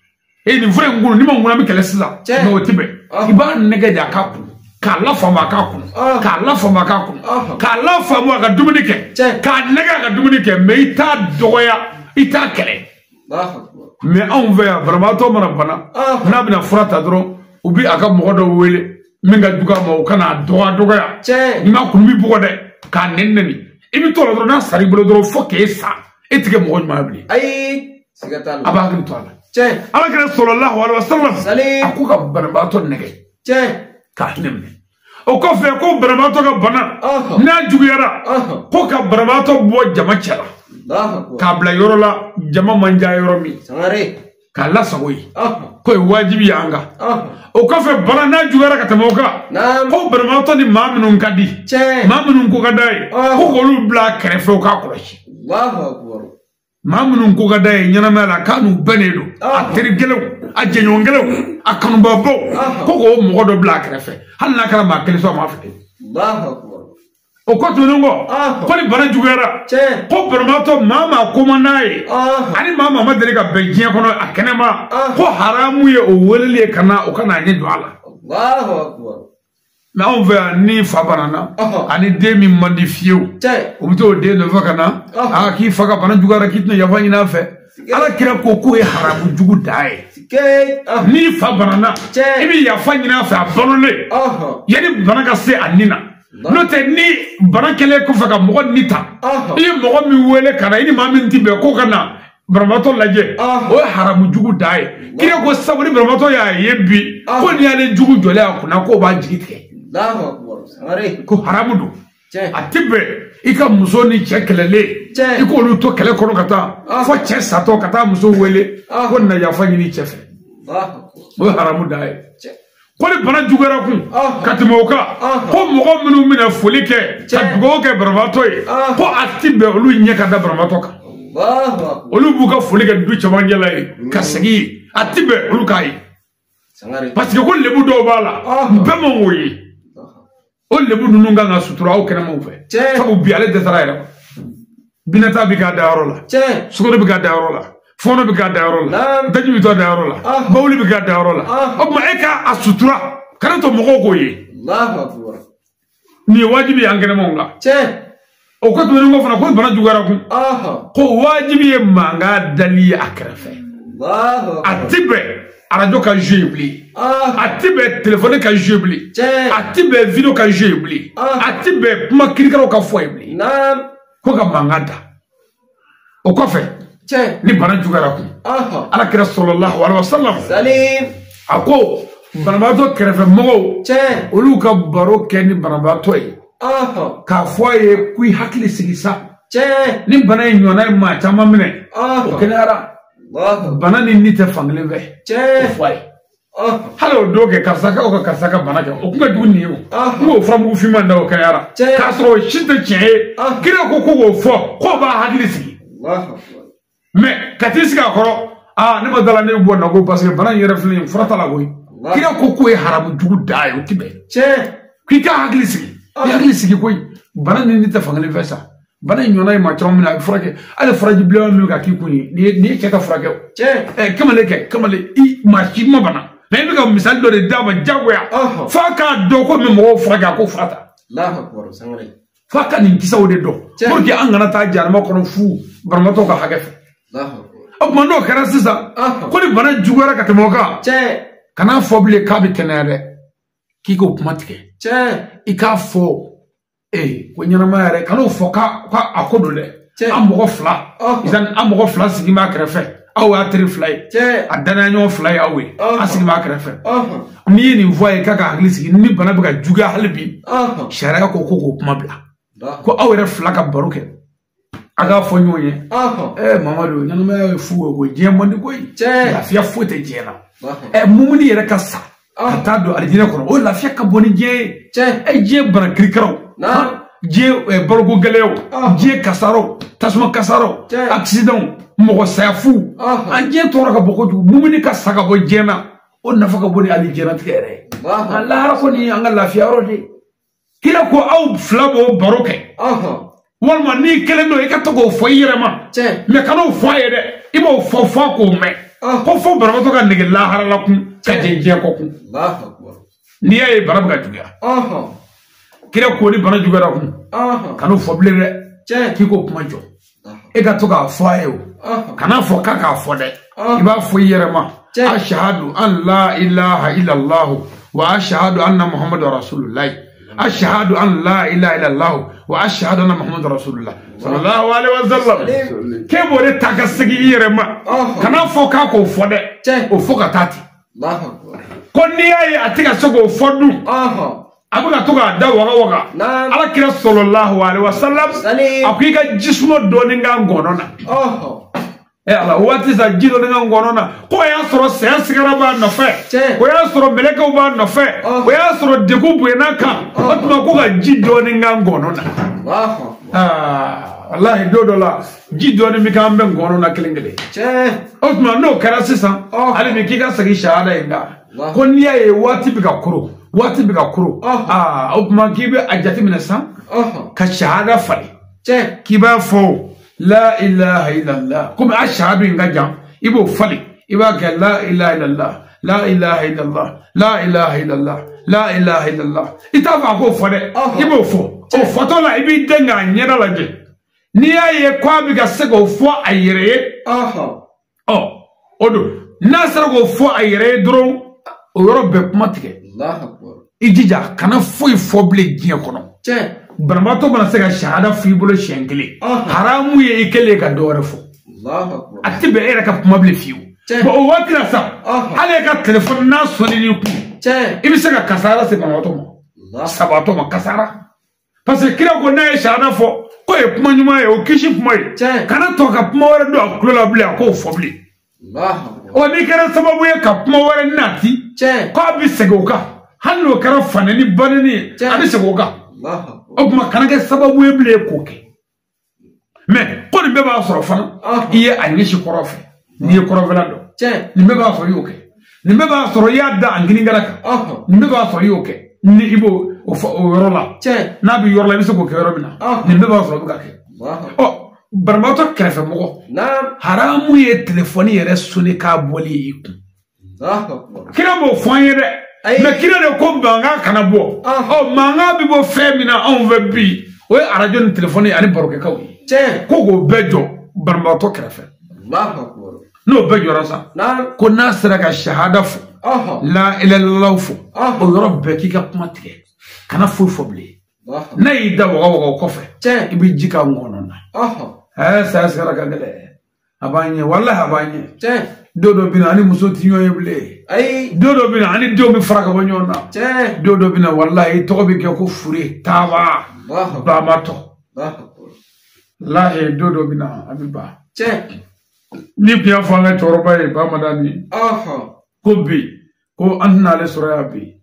E nin fura in kun, n'i ma kun an bɛ kɛlɛ sisan. Mais o ti bɛn. I b'a nɛgɛ de a k'a kun. K'a lafaamu a k'a kun. K'a lafaamu a k'a kun. K'a lafaamu a ka dumuni kɛ. K'a nɛgɛ a ka dumuni kɛ, mais i t'a dɔgɔya, i t'a kɛlɛ. Mais anw fɛ yan, banabaatɔ mana bana, n'a bɛna fura ta dɔrɔn, u bɛ a ka mɔgɔ dɔ wele min ka jugu a ma, o kana dɔgɔya. N'i ma kun b'i bugɔ dɛ, k'a nɛni nɛni. I bɛ t'o la dɔrɔn, n'a sara i bolo dɔrɔn fo k'e sa, e tɛ kɛ mɔgɔ ɲuman ye bilen. Ayi, siga t'a la. A b'a hakili to a la. Ala kɛra sallallahu alaihi wasallam, a ko ka banabaatɔ nɛgɛ. K'a hinɛ minɛ. O kɔfɛ ko banabaatɔ ka bana n'a juguyara, ko ka banabaatɔ bɔ jama cɛ la. K'a bila yɔrɔ la jama man diya yɔrɔ min. K'a lasago yen. K'o ye wajibi ye an kan. O kɔfɛ bana n'a juguyara ka tɛmɛ o kan, ko banabaatɔ ni maa minnu ka di, maa minnu ko ka d'a ye, ko k'olu bila kɛrɛfɛ u k'a kɔlɔsi. Maa minnu ko ka d'a ye ɲɛnamaya la k'a n'u bɛnnen don, a teri gɛlɛnw, a jɛɲɔgɔn gɛlɛnw, a kanubabaw, ko k'o mɔgɔ dɔ bila a kɛrɛfɛ hali n'a kɛra maa kelen sɔrɔ a m'a fili. O kɔ tɛmɛnen kɔ, ko ni bana juguyara, ko banabaatɔ maa ko man d'a ye, ani maa ma deli ka bɛn diɲɛ kɔnɔ a kɛnɛma, ko haramu ye o weleli ye ka na o ka n'a ɲɛ jɔ a la. Mais anw fɛ yan, ni fa banana, ani den min man di fiyewu, o bɛ t'o den nɔfɛ ka na, aa k'i fa ka bana juguyara k'i tɛna yafa ɲini a fɛ. Ala kira ko k'o ye haramu jugu da ye. N'i fa banana, i bɛ yafa ɲini a fɛ a balolen, yanni bana ka se a nin na. N'o tɛ ni bana kɛlen kɔfɛ ka mɔgɔ ni ta, i ye mɔgɔ min wele ka na, i ni maa min ti bɛn k'o ka na banabaatɔ lajɛ, o ye haramu jugu da ye. Kira ko sabu ni banabaatɔ y'a ye bi, ko n'i y'ale jugu jɔlen a kunna k'o b'a jigi tigɛ. Ko haramu don. A ti bɛn i ka muso ni cɛ kɛlɛlen, i k'olu to kɛlɛ kɔnɔ ka taa fo cɛ satɔ ka taa muso wele ko na yafa ɲini cɛ fɛ. O ye haramu da ye. Ko ni bana juguyara kun ka tɛmɛ o kan, ko mɔgɔ minnu bɛna foli kɛ ka dugawu kɛ banabaatɔ ye, ko a ti bɛn olu ɲɛ ka da banabaatɔ kan. Olu b'u ka foli kɛ du cɛmancɛ la yen ka segin yen, a ti bɛn olu k'a ye. Parce que ko lebu dɔw b'a la, bɛɛ man k'o ye. O lebu ninnu kan ka sutura aw kɛnɛmaw fɛ. Sabu bi ale dɛsɛra yɛrɛ. Binata bɛ k'a dayɔrɔ la, sukaro bɛ k'a dayɔrɔ la, fɔɔnɔ bɛ k'a dayɔrɔ la, daji bɛ to a dayɔrɔ la, bawuli bɛ k'a dayɔrɔ la. O tuma e k'a sutura, kana to mɔgɔw k'o ye. Nin ye wajibi ye an kɛnɛmaw kan. O kɔ tɛmɛnen kɔ fana, ko bana juguyara kun, ko wajibi ye mankan dali ye a kɛrɛfɛ. A ti bɛn arajo ka jouer bilen, a ti bɛn telefɔni ka jouer bilen, a ti bɛn video ka jouer bilen, a ti bɛn kuma kirikaraw ka fɔ ye bilen. Ko ka mankan da. O kɔfɛ, ni bana juguyara kun, Ala kira sallallahu alaihi wasallam a ko banabaatɔ kɛrɛfɛ mɔgɔw, olu ka baro kɛ ni banabaatɔ ye, k'a fɔ a ye ko i hakili sigi sa, ni bana in ɲɔgɔnna ye maa caman minɛ, o kɛnɛyara. Bana ni ni tɛ fankelen fɛ, o fɔ a ye. Hali o don kɛ karisa ka o ka karisa ka bana kɛ, o kun ka jugu nin ye o. N k'o furamugu finman da o kɛnɛyara. K'a sɔrɔ o si tɛ tiɲɛ ye. Kira ko k'o fɔ k'o b'a hakili sigi. Mais ka t'i sigi a kɔrɔ, aa ne ma da la ne bɛ bɔ na ko parce que bana in yɛrɛ filɛ nin ye, fura t'a la koyi. Kira ko k'o ye haramu jugu da ye, o ti bɛn. K'i ka hakili sigi, i hakili sigi koyi. Bana ni ni tɛ fankelen fɛ sa. Bana in ɲɔgɔnna ye maa caman minɛ, a bɛ furakɛ. Hali furaji bilenman min bɛ ka k'i kun ye, nin ye cɛ ka furakɛ o. Kamalen kɛ, kamalen i maa si ma bana. Mais i bɛ ka misali dɔ de d'a ma diyagoya. F'a k'a dɔn ko min mɔgɔw furakɛ, a k'o fura ta. F'a ka nin kisɛw de dɔn. Pour que an kana taa jahanama kɔnɔ fu banabaatɔ ka hakɛ fɛ. O tuma n'o kɛra sisan, ko ni bana juguyara ka tɛmɛ o kan, kan'a fɔ bilen k'a bɛ kɛnɛya dɛ, k'i k'o kuma tigɛ. I k'a fɔ Ko ɲɛnamaya yɛrɛ kan'o fɔ k'a a ko don dɛ. An mɔgɔ fila an mɔgɔ fila sigi b'a kɛrɛfɛ, aw y'a teri fila ye, a danaya ɲɔgɔn fila ye aw ye, an sigi b'a kɛrɛfɛ. N'i ye nin fɔ a ye k'a ka hakili sigi, ni bana bɛ ka juguya hali bi, sariya ko k'o kuma bila, ko aw yɛrɛ fila ka baro kɛ, a k'a fɔ ɲɔgɔn ye. Mamadu, ɲɛnamaya ye fu ye koyi, diɲɛ man di koyi, lafiya foyi tɛ diɲɛ na. Mumuni yɛrɛ ka sa ka taa don alijinɛ kɔnɔ, o lafiya ka bon ni diɲɛ ye. Diɲɛ bana kirikaraw, diɲɛ baloko gɛlɛyaw, diɲɛ kasaraw, tasuma kasaraw, accident, mɔgɔ saya fu, an diɲɛ tɔɔrɔ ka bɔ kojugu. Mumuni ka sa ka bɔ diɲɛ na, o nafa ka bon ni hali diɲɛlatigɛ yɛrɛ ye. An lahara kɔni an ka lafiya yɔrɔ de. Kira ko aw fila b'o baro kɛ, walima n'i kelen don i ka to k'o fɔ i yɛrɛ ma, mɛ kan'o fɔ a ye dɛ, i b'o fɔ f'a k'o mɛn, ko fo banabaatɔ ka nege lahara la kun ka jɛ diɲɛ kɔ kun. N'i y'a ye bana bɛ ka juguya, kira ko ni bana juguyara kun, kan'o fɔ bilen dɛ, k'i k'o kuma jɔ, e ka to k'a fɔ a ye o, kan'a fɔ k'a k'a fɔ dɛ, i b'a fɔ i yɛrɛ ma, ashahadu an la ilaha illallah wa ashahadu anna muhammadu rasulullah, ashahadu an la ilaha illallah wa ashahadu anna muhammadu rasulullah sallallahu alaihi wasallam. K'e b'o de ta ka segin i yɛrɛ ma, kan'a fɔ k'a k'o fɔ dɛ, o fɔ ka taa ten. Ko n'i y'a ye a tɛ ka se k'o fɔ dun, a bɛ ka to k'a da waga waga. Ala kira sallallahu alaihi wasallam a ko i ka jisuma dɔɔni k'a ngɔnɔ na. Ala waati sa ji dɔɔni k'a ngɔnɔ na, ko o y'a sɔrɔ saya sigara b'a nɔfɛ, o y'a sɔrɔ mɛlɛkɛw b'a nɔfɛ, o y'a sɔrɔ degun bonyana kan, o tuma ko ka ji dɔɔni k'a ngɔnɔ na. Walahi don dɔ la ji dɔɔni bɛ k'an bɛ ngɔnɔ na kelen kelen. O tuma n'o kɛra sisan, hali bi k'i ka segin sahada in kan, ko n'i y'a ye waati bɛ ka koro, waati bɛ ka koro, o tuma k'i bɛ a jateminɛ sisan ka sahada falen, k'i b'a fɔ la ilaha illallah, komi a sahadu in ka jan, i b'o falen, i b'a kɛ la ilaha illallah, la ilaha illallah, la ilaha illallah, la ilaha illallah. I t'a fɔ a k'o fɔ dɛ, i b'o fɔ, o fɔtɔ la i b'i den k'a ɲɛda lajɛ, n'i y'a ye k'a bɛ ka se k'o fɔ a yɛrɛ ye, o don, n'a sera k'o fɔ a yɛrɛ ye dɔrɔn, o yɔrɔ bɛɛ kuma tigɛ. I jija kana foyi fɔ bilen diɲɛ kɔnɔ. Banabaatɔ mana se ka sahada f'i bolo siɲɛ kelen, haramu ye i kɛlen ka dɔ wɛrɛ fɔ, a tɛ bɛn e yɛrɛ ka kuma bilen fiyewu. Bon o waati la sa, hali e ka telefɔni n'a sɔnni n'i kun, i bɛ se ka kasara se banabaatɔ ma, sabaatɔ ma kasara. Parce que kira ko n'a ye sahada fɔ k'o ye kuma ɲuman ye, o kisi kuma ye, kana tɔ ka kuma wɛrɛ don a tulo la bilen, a k'o fɔ bilen. Ɔ n'i kɛra sababu ye ka kuma wɛrɛ nati, k'a bɛ segin o kan, hali n'o kɛra fanɛni banni ye, a bɛ segin o kan. O tuma kana kɛ sababu ye bilen k'o kɛ. Mɛ ko nin bɛɛ b'a sɔrɔ fana, i ye a ɲɛsin kɔrɔ fɛ, n'i ye kɔrɔfɛla dɔn, nin bɛɛ b'a sɔrɔ i y'o kɛ, nin bɛɛ b'a sɔrɔ i y'a da a nginikɛla kan, nin bɛɛ b'a sɔrɔ i y'o kɛ, ni i b'o o yɔrɔ la, n'a bɛ yɔrɔ la i bɛ se k'o kɛ yɔrɔ min na, nin bɛɛ b'a sɔrɔ o bɛ ka kɛ. Banabaatɔ kɛrɛfɛmɔgɔ, haramu ye telefɔni yɛrɛ sonne k'a bɔli ye i kun. Kira b'o fɔ an ye dɛ, mɛ kira de ko mankan kana bɔ. Mankan bɛ bɔ fɛn min na anw fɛ bi, o ye arajo ni telefɔni ani barokɛkaw ye. Ko k'o bɛɛ jɔ banabaatɔ kɛrɛfɛ. N'o bɛɛ jɔra sa, ko n'a sera ka sahada fɔ, la ilaha illallah fɔ, o yɔrɔ bɛɛ k'i ka kuma tigɛ, kana foyi fɔ bilen. N'a y'i da waga waga o kɔfɛ, i bɛ ji k'a ngɔnɔ na. Saya sigara ka gɛlɛn, a b'an ɲɛ, walahi a b'an ɲɛ. Don dɔ bɛ na ani muso tɛ ɲɔgɔn ye bilen. Don dɔ bɛ na ani denw bɛ fara ka bɔ ɲɔgɔn na. Don dɔ bɛ na walahi i tɔgɔ bɛ kɛ ko fure taaba bamatɔ. Walahi don dɔ bɛ na a bɛ ban. Ni tun y'a fɔ an ka cɛkɔrɔba ye Bamadani, ko bi ko an tɛna ale sɔrɔ yan bi,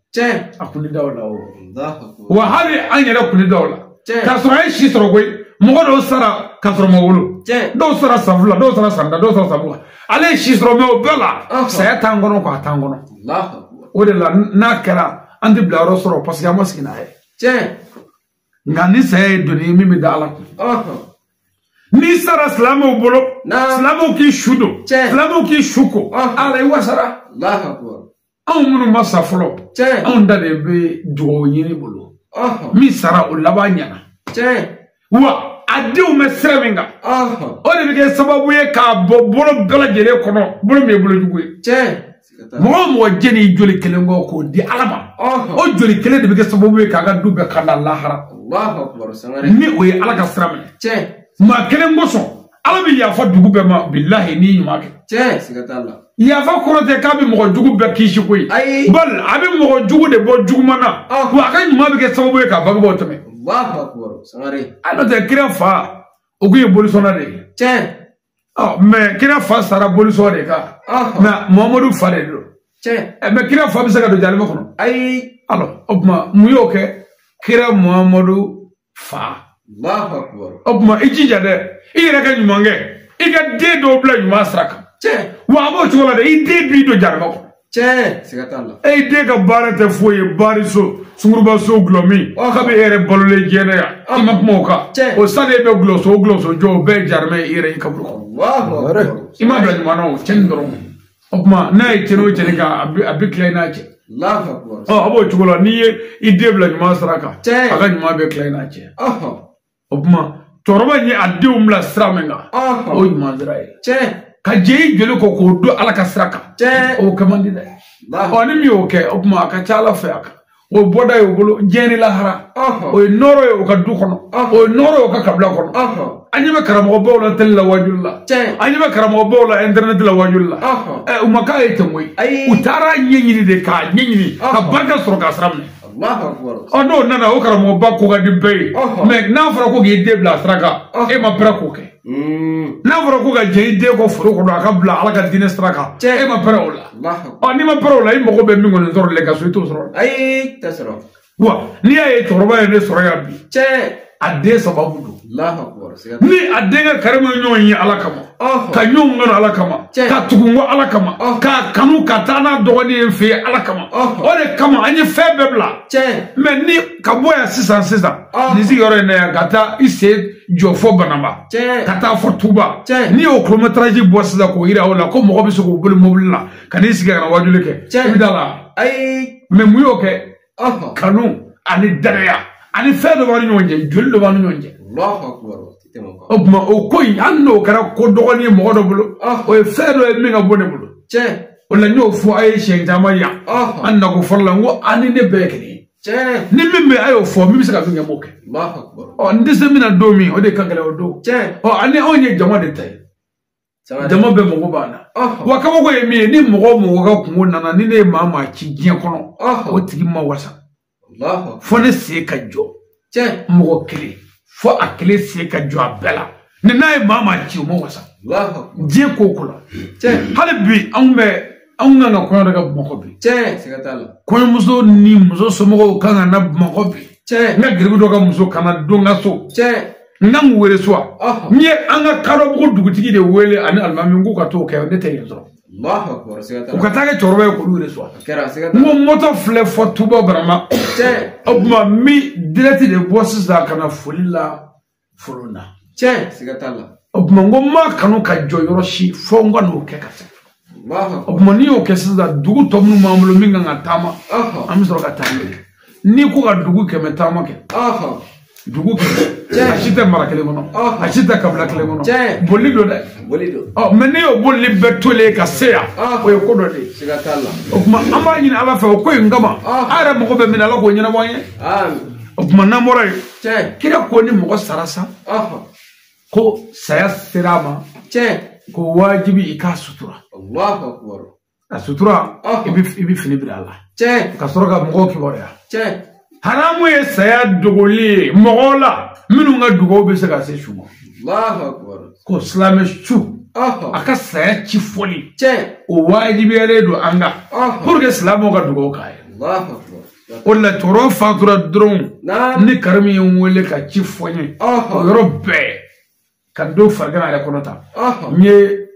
a kun tɛ da o la o. Wa hali an yɛrɛ kun tɛ da o la. K'a sɔrɔ a ye si sɔrɔ koyi, mɔgɔ dɔw sara k'a sɔrɔ ma wolo, dɔw sara san 2, dɔw sara san 10, dɔw sara san 20. Ale ye si sɔrɔ mɛ o bɛɛ la, saya t'an kɔnɔ quoi, a t'an kɔnɔ. O de la n'a kɛra an tɛ bila yɔrɔ sɔrɔ parce que an ma sigi n'a ye. Nka ni saya ye doni ye min bɛ da Ala kun. N'i sara silamɛw bolo, silamɛw k'i su don, silamɛw k'i su ko, Ala i wasara. Anw minnu ma sa fɔlɔ, anw da de bɛ dugawu ɲini bolo. Min sara o laban ɲɛna. Wa a denw bɛ sira min kan, o de bɛ kɛ sababu ye k'a bɔ bolo bɛɛ lajɛlen kɔnɔ, bolo min ye bolo jugu ye. Mɔgɔ o mɔgɔ jɛn'i joli kelen kɔ k'o di Ala ma, o joli kelen de bɛ kɛ sababu ye k'a ka du bɛɛ kanda lahara. Ni o ye Ala ka sira minɛ. Maa kelen kosɔn Ala bɛ yafa dugu bɛɛ ma, bilahi n'i ɲuman kɛ. Yafa kɔrɔ tɛ k'a bɛ mɔgɔ jugu bɛɛ kisi koyi. Bali a bɛ mɔgɔ jugu de bɔ juguman na, wa a ka ɲuman bɛ kɛ sababu ye k'a bangebaaw tɛmɛ. A n'o tɛ kira fa o kun ye bolisɔnna de ye. Mɛ kira fa sara bolisɔn de kan, mɛ Muhamadu fa de don. Mɛ kira fa bɛ se ka don jahanama kɔnɔ? Ayi. Alors o tuma mun y'o kɛ? Kira Muhamadu fa. O tuma i jija dɛ, i yɛrɛ ka ɲuman kɛ, i ka den dɔw bila ɲuman sira kan. Wa a b'o cogo la dɛ, i den b'i don jahanama kɔnɔ. E den ka baara tɛ foyi ye, baariso, sunkurubaso, gulɔmin, k'a bɛ e yɛrɛ balolen diɲɛ na yan, i ma kuma o kan. O sani e bɛ gulɔso o gulɔso jɔ, o bɛɛ ye jahanama ye i yɛrɛ i kaburu kɔnɔ. I ma bila ɲuman na o, cɛnni dɔrɔn. O tuma n'a ye cɛnni o cɛnni kan, a bɛ tila i n'a cɛ. A b'o cogo la, n'i ye i den bila ɲuman sira kan, a ka ɲuman bɛ tila i n'a cɛ. O tuma cɛkɔrɔba in ye a denw bila sira min kan, o ye ɲuman sira ye. Ka jɛ i joli kɔ k'o don Ala ka sira kan, o kɛ man di dɛ. Ni min y'o kɛ, o tuma a ka ca Ala fɛ a kan. O bɔda ye o bolo diɲɛ ni lahara. O ye nɔrɔ ye o ka du kɔnɔ, o ye nɔrɔ ye o ka kabila kɔnɔ. An ɲɛ bɛ karamɔgɔbaw la télé la wajuli la, an ɲɛ bɛ karamɔgɔbaw la internet la wajuli la. U ma k'a ye ten koyi, u taara ɲɛɲini de k'a ɲɛɲini ka barika sɔrɔ k'a sira minɛ. N'o nana o karamɔgɔba ko ka di bɛɛ ye, mɛ n'a fɔra ko k'i den bila sira kan, e ma pɛrɛ k'o kɛ. N'a fɔra ko ka jɛ i den kɔ foro kɔnɔ a ka bila Ala ka diinɛ sira kan, e ma pɛrɛ o la. N'i ma pɛrɛ o la, i mago bɛ min kɔni sɔrɔ ka so, i t'o sɔrɔ. Ayi, tɛ sɔrɔ. Wa n'i y'a ye cɛkɔrɔba ye ne sɔrɔ yan bi, a den sababu don. Ni a denkɛ Karimu ye ɲɔgɔn ye Ala kama, ka ɲɔgɔn kanu Ala kama, ka tugu n kɔ Ala kama, k'a kanu ka taa n'a dɔgɔnin ye n fɛ yen Ala kama, o de kama an ye fɛn bɛɛ bila. Mɛ ni ka bɔ yan sisan nin sigiyɔrɔ in na yan ka taa i sen jɔ fɔ Banamba, ka taa fɔ Tuba, n'i y'o kilométrage bɔ sisan k'o yira aw la ko mɔgɔ bɛ se k'o boli mobili la ka n'i sigi ka na wajuli kɛ, i bɛ da la. Mɛ mun y'o kɛ? Kanu ani danaya ani fɛn dɔ b'an ni ɲɔgɔn cɛ, joli dɔ b'an ni ɲɔgɔn cɛ. O tuma o ko in hali n'o kɛra ko dɔgɔnin ye mɔgɔ dɔ bolo, o ye fɛn dɔ ye min ka bɔ ne bolo. O la n y'o fɔ a ye siɲɛ caman yan, an nako fɔlɔ la, n ko an ni ne bɛɛ ye kelen ye. Ni min bɛ a y'o fɔ, min bɛ se ka min kɛ n b'o kɛ. N tɛ se min na don min, o de ka gɛlɛn o don. Ani anw ye jama de ta ye. Jama bɛɛ mago b'an na. Wa kabako ye min ye, ni mɔgɔ o mɔgɔ ka kungo nana, ni ne ye maa ci diɲɛ kɔnɔ, o tigi ma wasa. Fo ne sen ka jɔ. Mɔgɔ kelen, fo a kelen sen ka jɔ a bɛɛ la. Ni n'a ye maa ci, o ma wasa. Diɲɛ ko o ko la. Hali bi anw kan ka kɔɲɔ dɔ kɛ Bamakɔ bi. Kɔɲɔmuso ni muso somɔgɔw kan ka na Bamakɔ bi. N ka geribu dɔ ka muso ka na don n ka so. N ka n wele so wa. N ye an ka Kadɔbugu dugutigi de wele ani alimami k'u ka t'o kɛ, ne tɛ yen sɔrɔ. U ka taa kɛ cɛkɔrɔba ye k'olu wele so. N ko moto filɛ fɔ Tuba Barama. O tuma n bɛ direct de bɔ sisan ka na foli la folo na. O tuma n ko n m'a kanu ka jɔ yɔrɔ si fo n ka n'o kɛ ka se. O tuma n'i y'o kɛ sisan, dugu tɔ minnu b'an bolo min kan ka taama, an bɛ sɔrɔ ka taa n'o ye. N'i ko ka dugu 100 taama kɛ, dugu 100, a si tɛ mara kelen kɔnɔ, a si tɛ kabila kelen kɔnɔ, boli don dɛ. Mɛ n'i y'o boli bɛɛ tolen ka se yan, o ye ko dɔ de ye. O tuma an b'a ɲini Ala fɛ o ko in kama, an yɛrɛ mago bɛ min na, Ala k'o ɲɛnabɔ an ye. O tuma n'an bɔra yen, kira ko ni mɔgɔ sara sa, ko saya sera a ma, ko wajibi i k'a sutura. A sutura, i bɛ fini bila a la, ka sɔrɔ ka mɔgɔw kibaruya. Haramu ye saya dogoli ye mɔgɔw la minnu ka dugawu bɛ se ka se su ma. Ko silamɛ su, a ka saya ci fɔli, o wajibiyalen don an kan pour que silamɛw ka dugawu k'a ye. O de la cɛkɔrɔba fatura dɔrɔn, ni Karimu ye n wele ka ci fɔ n ye, o yɔrɔ bɛɛ ka don farigan yɛrɛ kɔnɔ ta, n ye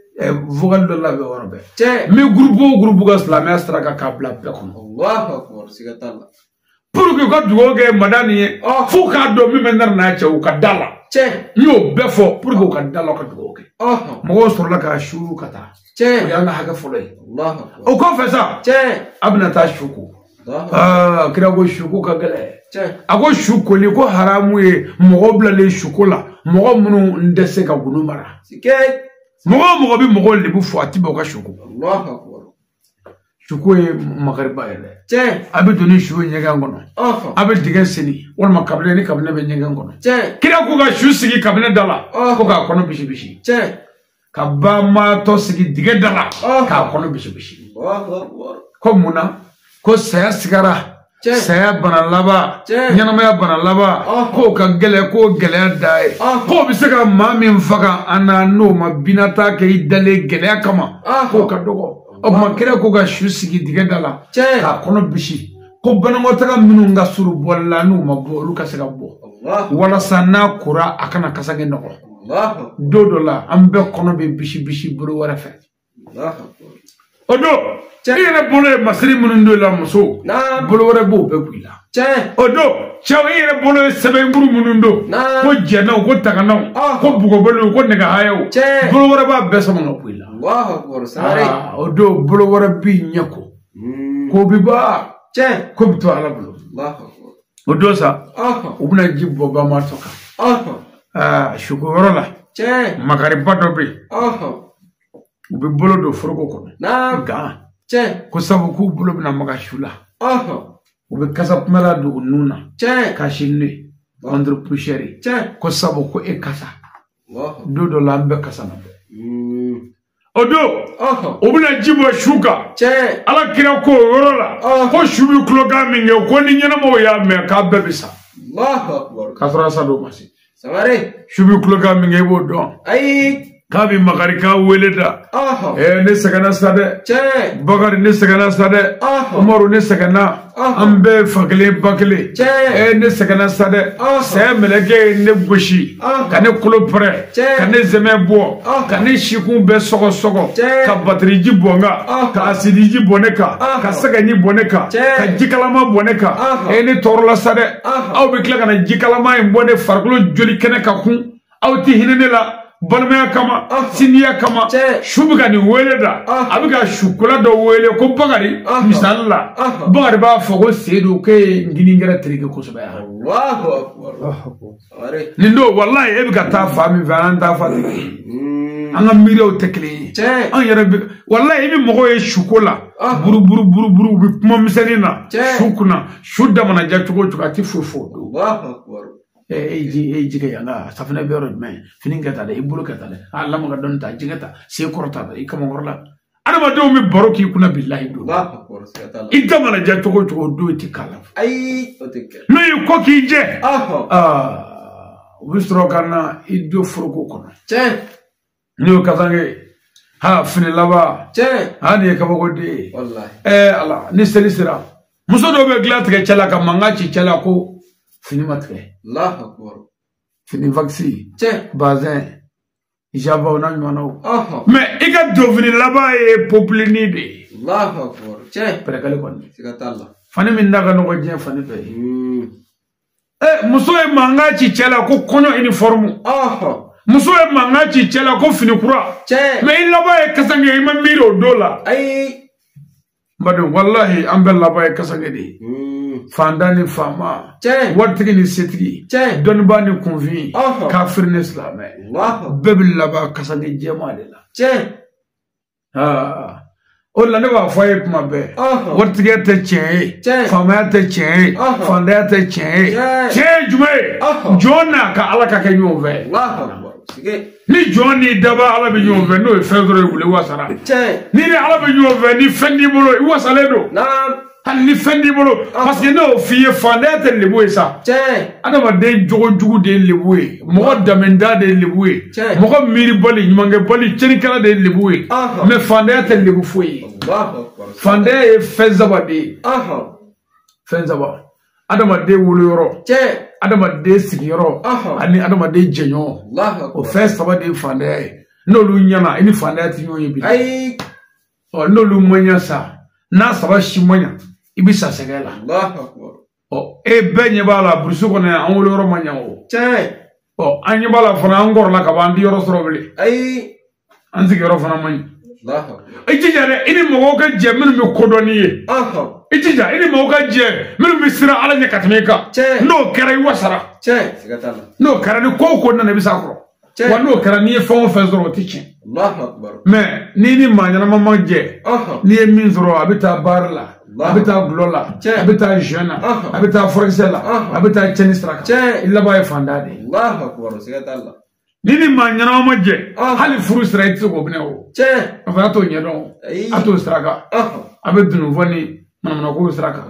vocal dɔ labɛn o yɔrɔ bɛɛ. N bɛ groupe o groupe ka silamɛya sira kan k'a bila bɛɛ kɔnɔ. Pour que u ka dugawu kɛ madani ye, fo k'a dɔn min bɛ ne n'a cɛ, u ka da la. N y'o bɛɛ fɔ pour que u ka da la, u ka dugawu kɛ. Mɔgɔw sɔrɔla ka su ka taa. O y'an ka hakɛ fɔlɔ ye. O kɔfɛ sa, a bɛna taa su ko. Kira ko su ko ka gɛlɛn. A ko su koli ko haramu ye mɔgɔ bilalen su ko la, mɔgɔ minnu tɛ se ka gundo mara. Mɔgɔ o mɔgɔ bɛ mɔgɔw lebu fɔ, a ti bɛn u ka su ko. Suko ye makariba ye dɛ. A bɛ don ni su ye ɲɛgɛn kɔnɔ. A bɛ dingɛ senni walima kabinɛ ni kabinɛ bɛ ɲɛgɛn kɔnɔ. Kira ko ka su sigi kabinɛ da la ko k'a kɔnɔ bisi bisi. Ka bamatɔ sigi dingɛ da la k'a kɔnɔ bisi bisi. Ko mun na? Ko saya sigara. Saya bana laban, ɲɛnamaya bana laban, k'o ka gɛlɛn k'o gɛlɛya da ye. K'o bɛ se ka maa min faga an na n'o ma binata kɛ i dalen gɛlɛya kama k'o ka dɔgɔ. O tuma kira ko ka su sigi dingɛ da la k'a kɔnɔ bisi ko banakɔtaga minnu ka surun bɔli la n'u ma bɔ olu ka se ka bɔ walasa n'a kora a kana kasange nɔgɔ. Don dɔ la an bɛɛ kɔnɔ bɛ bisi bisi bolo wɛrɛ fɛ. O don i yɛrɛ bolo ye masiri minnu don i la muso bolo wɛrɛ b'o bɛɛ bɔ i la. O don cɛw i yɛrɛ bolo ye sɛbɛnkuru minnu don ko jɛnɛw ko taganaw ko bugɔbaliw ko nɛgɛhayaw bolo wɛrɛ b'a bɛɛ sama ka bɔ i la. O don bolo wɛrɛ b'i ɲɛ ko ko bi ba ko bi to Ala bolo. O don sa u bɛna ji bɔ bamatɔ kan. Suko yɔrɔ la makariba dɔ bɛ yen. U bɛ bolo don foroko kɔnɔ gan ko sabu k'u bolo bɛna maga su la. U bɛ kasa kumala don u nun na ka si n'o ye contre poussière ko sabu ko e kasa. Don dɔ la an bɛɛ kasa na bɔ. O don u bɛna ji bɔ su kan. Ala kira ko o yɔrɔ la ko su bɛ kulokan min kɛ ko ni ɲɛnamaw y'a mɛn k'a bɛɛ bɛ sa. K'a sɔrɔ a sa don ma se. Su bɛ kulokan min kɛ i b'o dɔn. K'a bɛ makari k'a wele da. Ne sɛgɛnna sa dɛ. Bakari ne sɛgɛnna sa dɛ. Umaru ne sɛgɛnna. An bɛɛ fa kelen ba kelen. Ne sɛgɛnna sa dɛ. Saya mɛlɛkɛ ye ne gosi. Ka ne kolo pɛrɛ. Ka ne zɛmɛ bɔ. Ka ne sikun bɛɛ sɔgɔ sɔgɔ. Ka batiriji bɔn n kan. Ka asidiji bɔn ne kan. Ka sɛgɛnji bɔn ne kan. Ka jikalama bɔn ne kan. Ne tɔɔrɔla sa dɛ. Aw bɛ tila ka na jikalama in bɔ ne farikolo joli kɛnɛ ka kun. Aw tɛ hinɛ ne la. Balimaya kama sindiya kama su bɛ ka nin wele da a bɛ ka sukola dɔ wele ko Bakari misali la Bakari b'a fɔ ko Seyidu k'e ye nginikɛrɛ tereke kosɛbɛ yan. Nin don walayi e bɛ ka taa fa min fɛ an t'a fa ten an ka miiriyaw tɛ kelen ye an yɛrɛ bɛ walayi i bɛ mɔgɔw ye suko la buru buru buru buru u bɛ kuma misɛnnin na su kunna su damana ja cogo o cogo a tɛ foyi fɔ o don. E ji kɛ yan ka safunɛ bɛ yɔrɔ jumɛn fini kɛ ta dɛ i bolo kɛ ta dɛ a lamaga dɔɔni ta jɛgɛ ta sen kɔrɔ ta dɛ i kamankɔrɔ la adamadenw bɛ baro k'i kunna bilahi don i da mana ja cogo o cogo o don i tɛ k'a la n'o y'i kɔ k'i jɛ u bɛ sɔrɔ ka na i don foroko kɔnɔ n'o ye kasange ha fini laban ha nin ye kabakoden ye Ala ni seli sera muso dɔw bɛ dilan tigɛ cɛ la ka mankan ci cɛ la ko fini ma tigɛ. Fini vaccin. Bazin. Java o n'a ɲɔgɔnnaw. Mais i ka donfini laban ye popilini de ye. Pɛrɛkɛli kɔni. Fani min da ka nɔgɔ diɲɛ fani bɛɛ ye. Muso ye mankan ci cɛ la ko kɔɲɔ uniforme. Muso ye mankan ci cɛ la ko fini kura. Mais i laban ye kasange i ma miiri o don la. N badenw walahi an bɛɛ laban ye kasange de ye. Fantan ni faama, waritigi ni setigi, dɔnnibaa ni kunfin, kafiri ni silamɛ, bɛɛ bɛ laban kasange jɛman de la. O de la ne b'a fɔ a ye kuma bɛɛ, waritigiya tɛ tiɲɛ ye, faamaya tɛ tiɲɛ ye, fantanya tɛ tiɲɛ ye. Tiɲɛ ye jumɛn ye? Jɔn n'a ka Ala ka kɛ ɲɔgɔn fɛ. Ni jɔn n'i daba Ala bɛ ɲɔgɔn fɛ n'o ye fɛn sɔrɔ i bolo i wasara. Ni ni Ala bɛ ɲɔgɔn fɛ ni fɛn t'i bolo i wasalen don. Hali ni fɛn t'i bolo parce que ne y'o f'i ye fantanya tɛ lebu ye sa. Adamaden jogojugu de ye lebu ye, mɔgɔ damenda de ye lebu ye, mɔgɔ miiribali ɲumankɛbali tiɲɛnikɛla de ye lebu ye. Mais fantanya tɛ lebu foyi ye. Fantanya ye fɛn saba de ye. Fɛn saba. Adamaden woloyɔrɔ, adamaden sigiyɔrɔ ani adamaden jɛɲɔgɔn. O fɛn saba de ye fantanya ye. N'olu ɲɛna i ni fantanya tɛ ɲɔgɔn ye bi. Ɔ n'olu ma ɲɛ sa, n'a saba si ma ɲɛ i bɛ sa sɛgɛn la. Ɔ e bɛɛ ɲɛ b'a la burusi kɔnɔ yan an wolo yɔrɔ ma ɲɛ o. Ɔ an ɲɛ b'a la fana an kɔrɔla ka ban an tɛ yɔrɔ sɔrɔ bilen. An sigiyɔrɔ fana man ɲi. I jija dɛ i ni mɔgɔw ka jɛ minnu bɛ kodɔn n'i ye. I jija i ni mɔgɔw ka jɛ minnu bɛ siran Ala ɲɛ ka tɛmɛ i kan. N'o kɛra i wasara. N'o kɛra ni ko o ko nana i bɛ s'a kɔrɔ. Wa n'o kɛra n'i ye fɛn o fɛn sɔrɔ o tɛ tiɲɛ. Mais n'i ni maa ɲɛnama ma jɛ, n'i ye min sɔrɔ a bɛ taa baara la, a bɛ taa gulɔ la, a bɛ taa jɛn na, a bɛ taa furakisɛ la, a bɛ taa cɛnni sira kan. I laban ye fantan de ye. Ni ni maa ɲɛnama ma jɛ, hali furu sira i tɛ se k'o minɛ o. A fana t'o ɲɛdɔn o. A t'o sira kan. A bɛ dununfɔ ni manamanakow sira kan.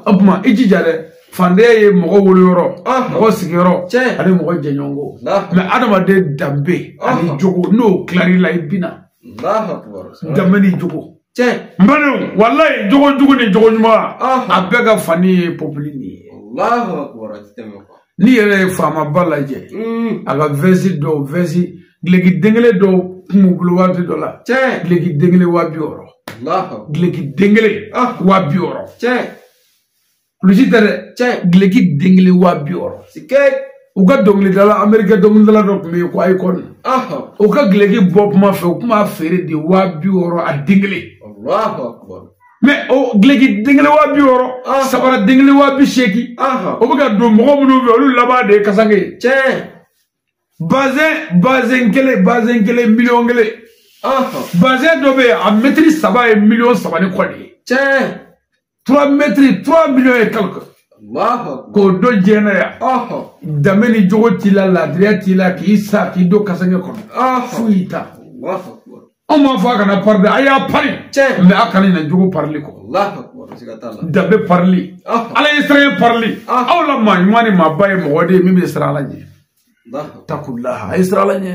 O tuma i jija dɛ. Fantanya ye mɔgɔ woloyɔrɔ, mɔgɔ sigiyɔrɔ, ani mɔgɔ jɛɲɔgɔnko. Mais adamaden danbe ani jogo n'o tilar'i la i binna. Danbe ni jogo. N badenw, walayi jogo jugu ni jogo ɲuman, a bɛɛ ka fani ye populi nin ye. N'i yɛrɛ ye faamaba lajɛ, a ka vɛsi dɔw, vɛsi gileki den kelen dɔw kun b'u bolo waati dɔ la. Gileki den kelen 60 000. Gileki den kelen 60 000. Kulusi tɛ dɛ. Gileki den kelen 60 000. U ka dɔnkilidala, Amerikɛ dɔnkilidala dɔ tun bɛ yen ko Akon. U ka gileki bɔ kuma fɛ, u tun b'a feere de 60 000 a den kelen. Mais o gileki den kelen 60 000, sabara den kelen 80 000. O bɛ ka don mɔgɔ minnu fɛ, olu laban de ye kasange ye. Bazɛn kelen, bazɛn kelen 1 000 000. Bazɛn dɔ bɛ yen, a mɛtiri 3 ye 3,5 millions de ye. 3 mètres, 3 millions et quelques. K'o don diɲɛ na yan. Danbe ni jogo t'i la, laadiriya t'i la, k'i sa k'i don kasange kɔnɔ. Foyi t'a. Anw m'a fɔ a kana pari dɛ, a y'a pari. Mais a kana ɲinɛ jogo parili kɔ. Danbe parili. Ala ye siran ye parili. Aw la maa ɲuman ni maaba ye mɔgɔ de ye min bɛ siran Ala ɲɛ. Takulaha, a ye siran Ala ɲɛ.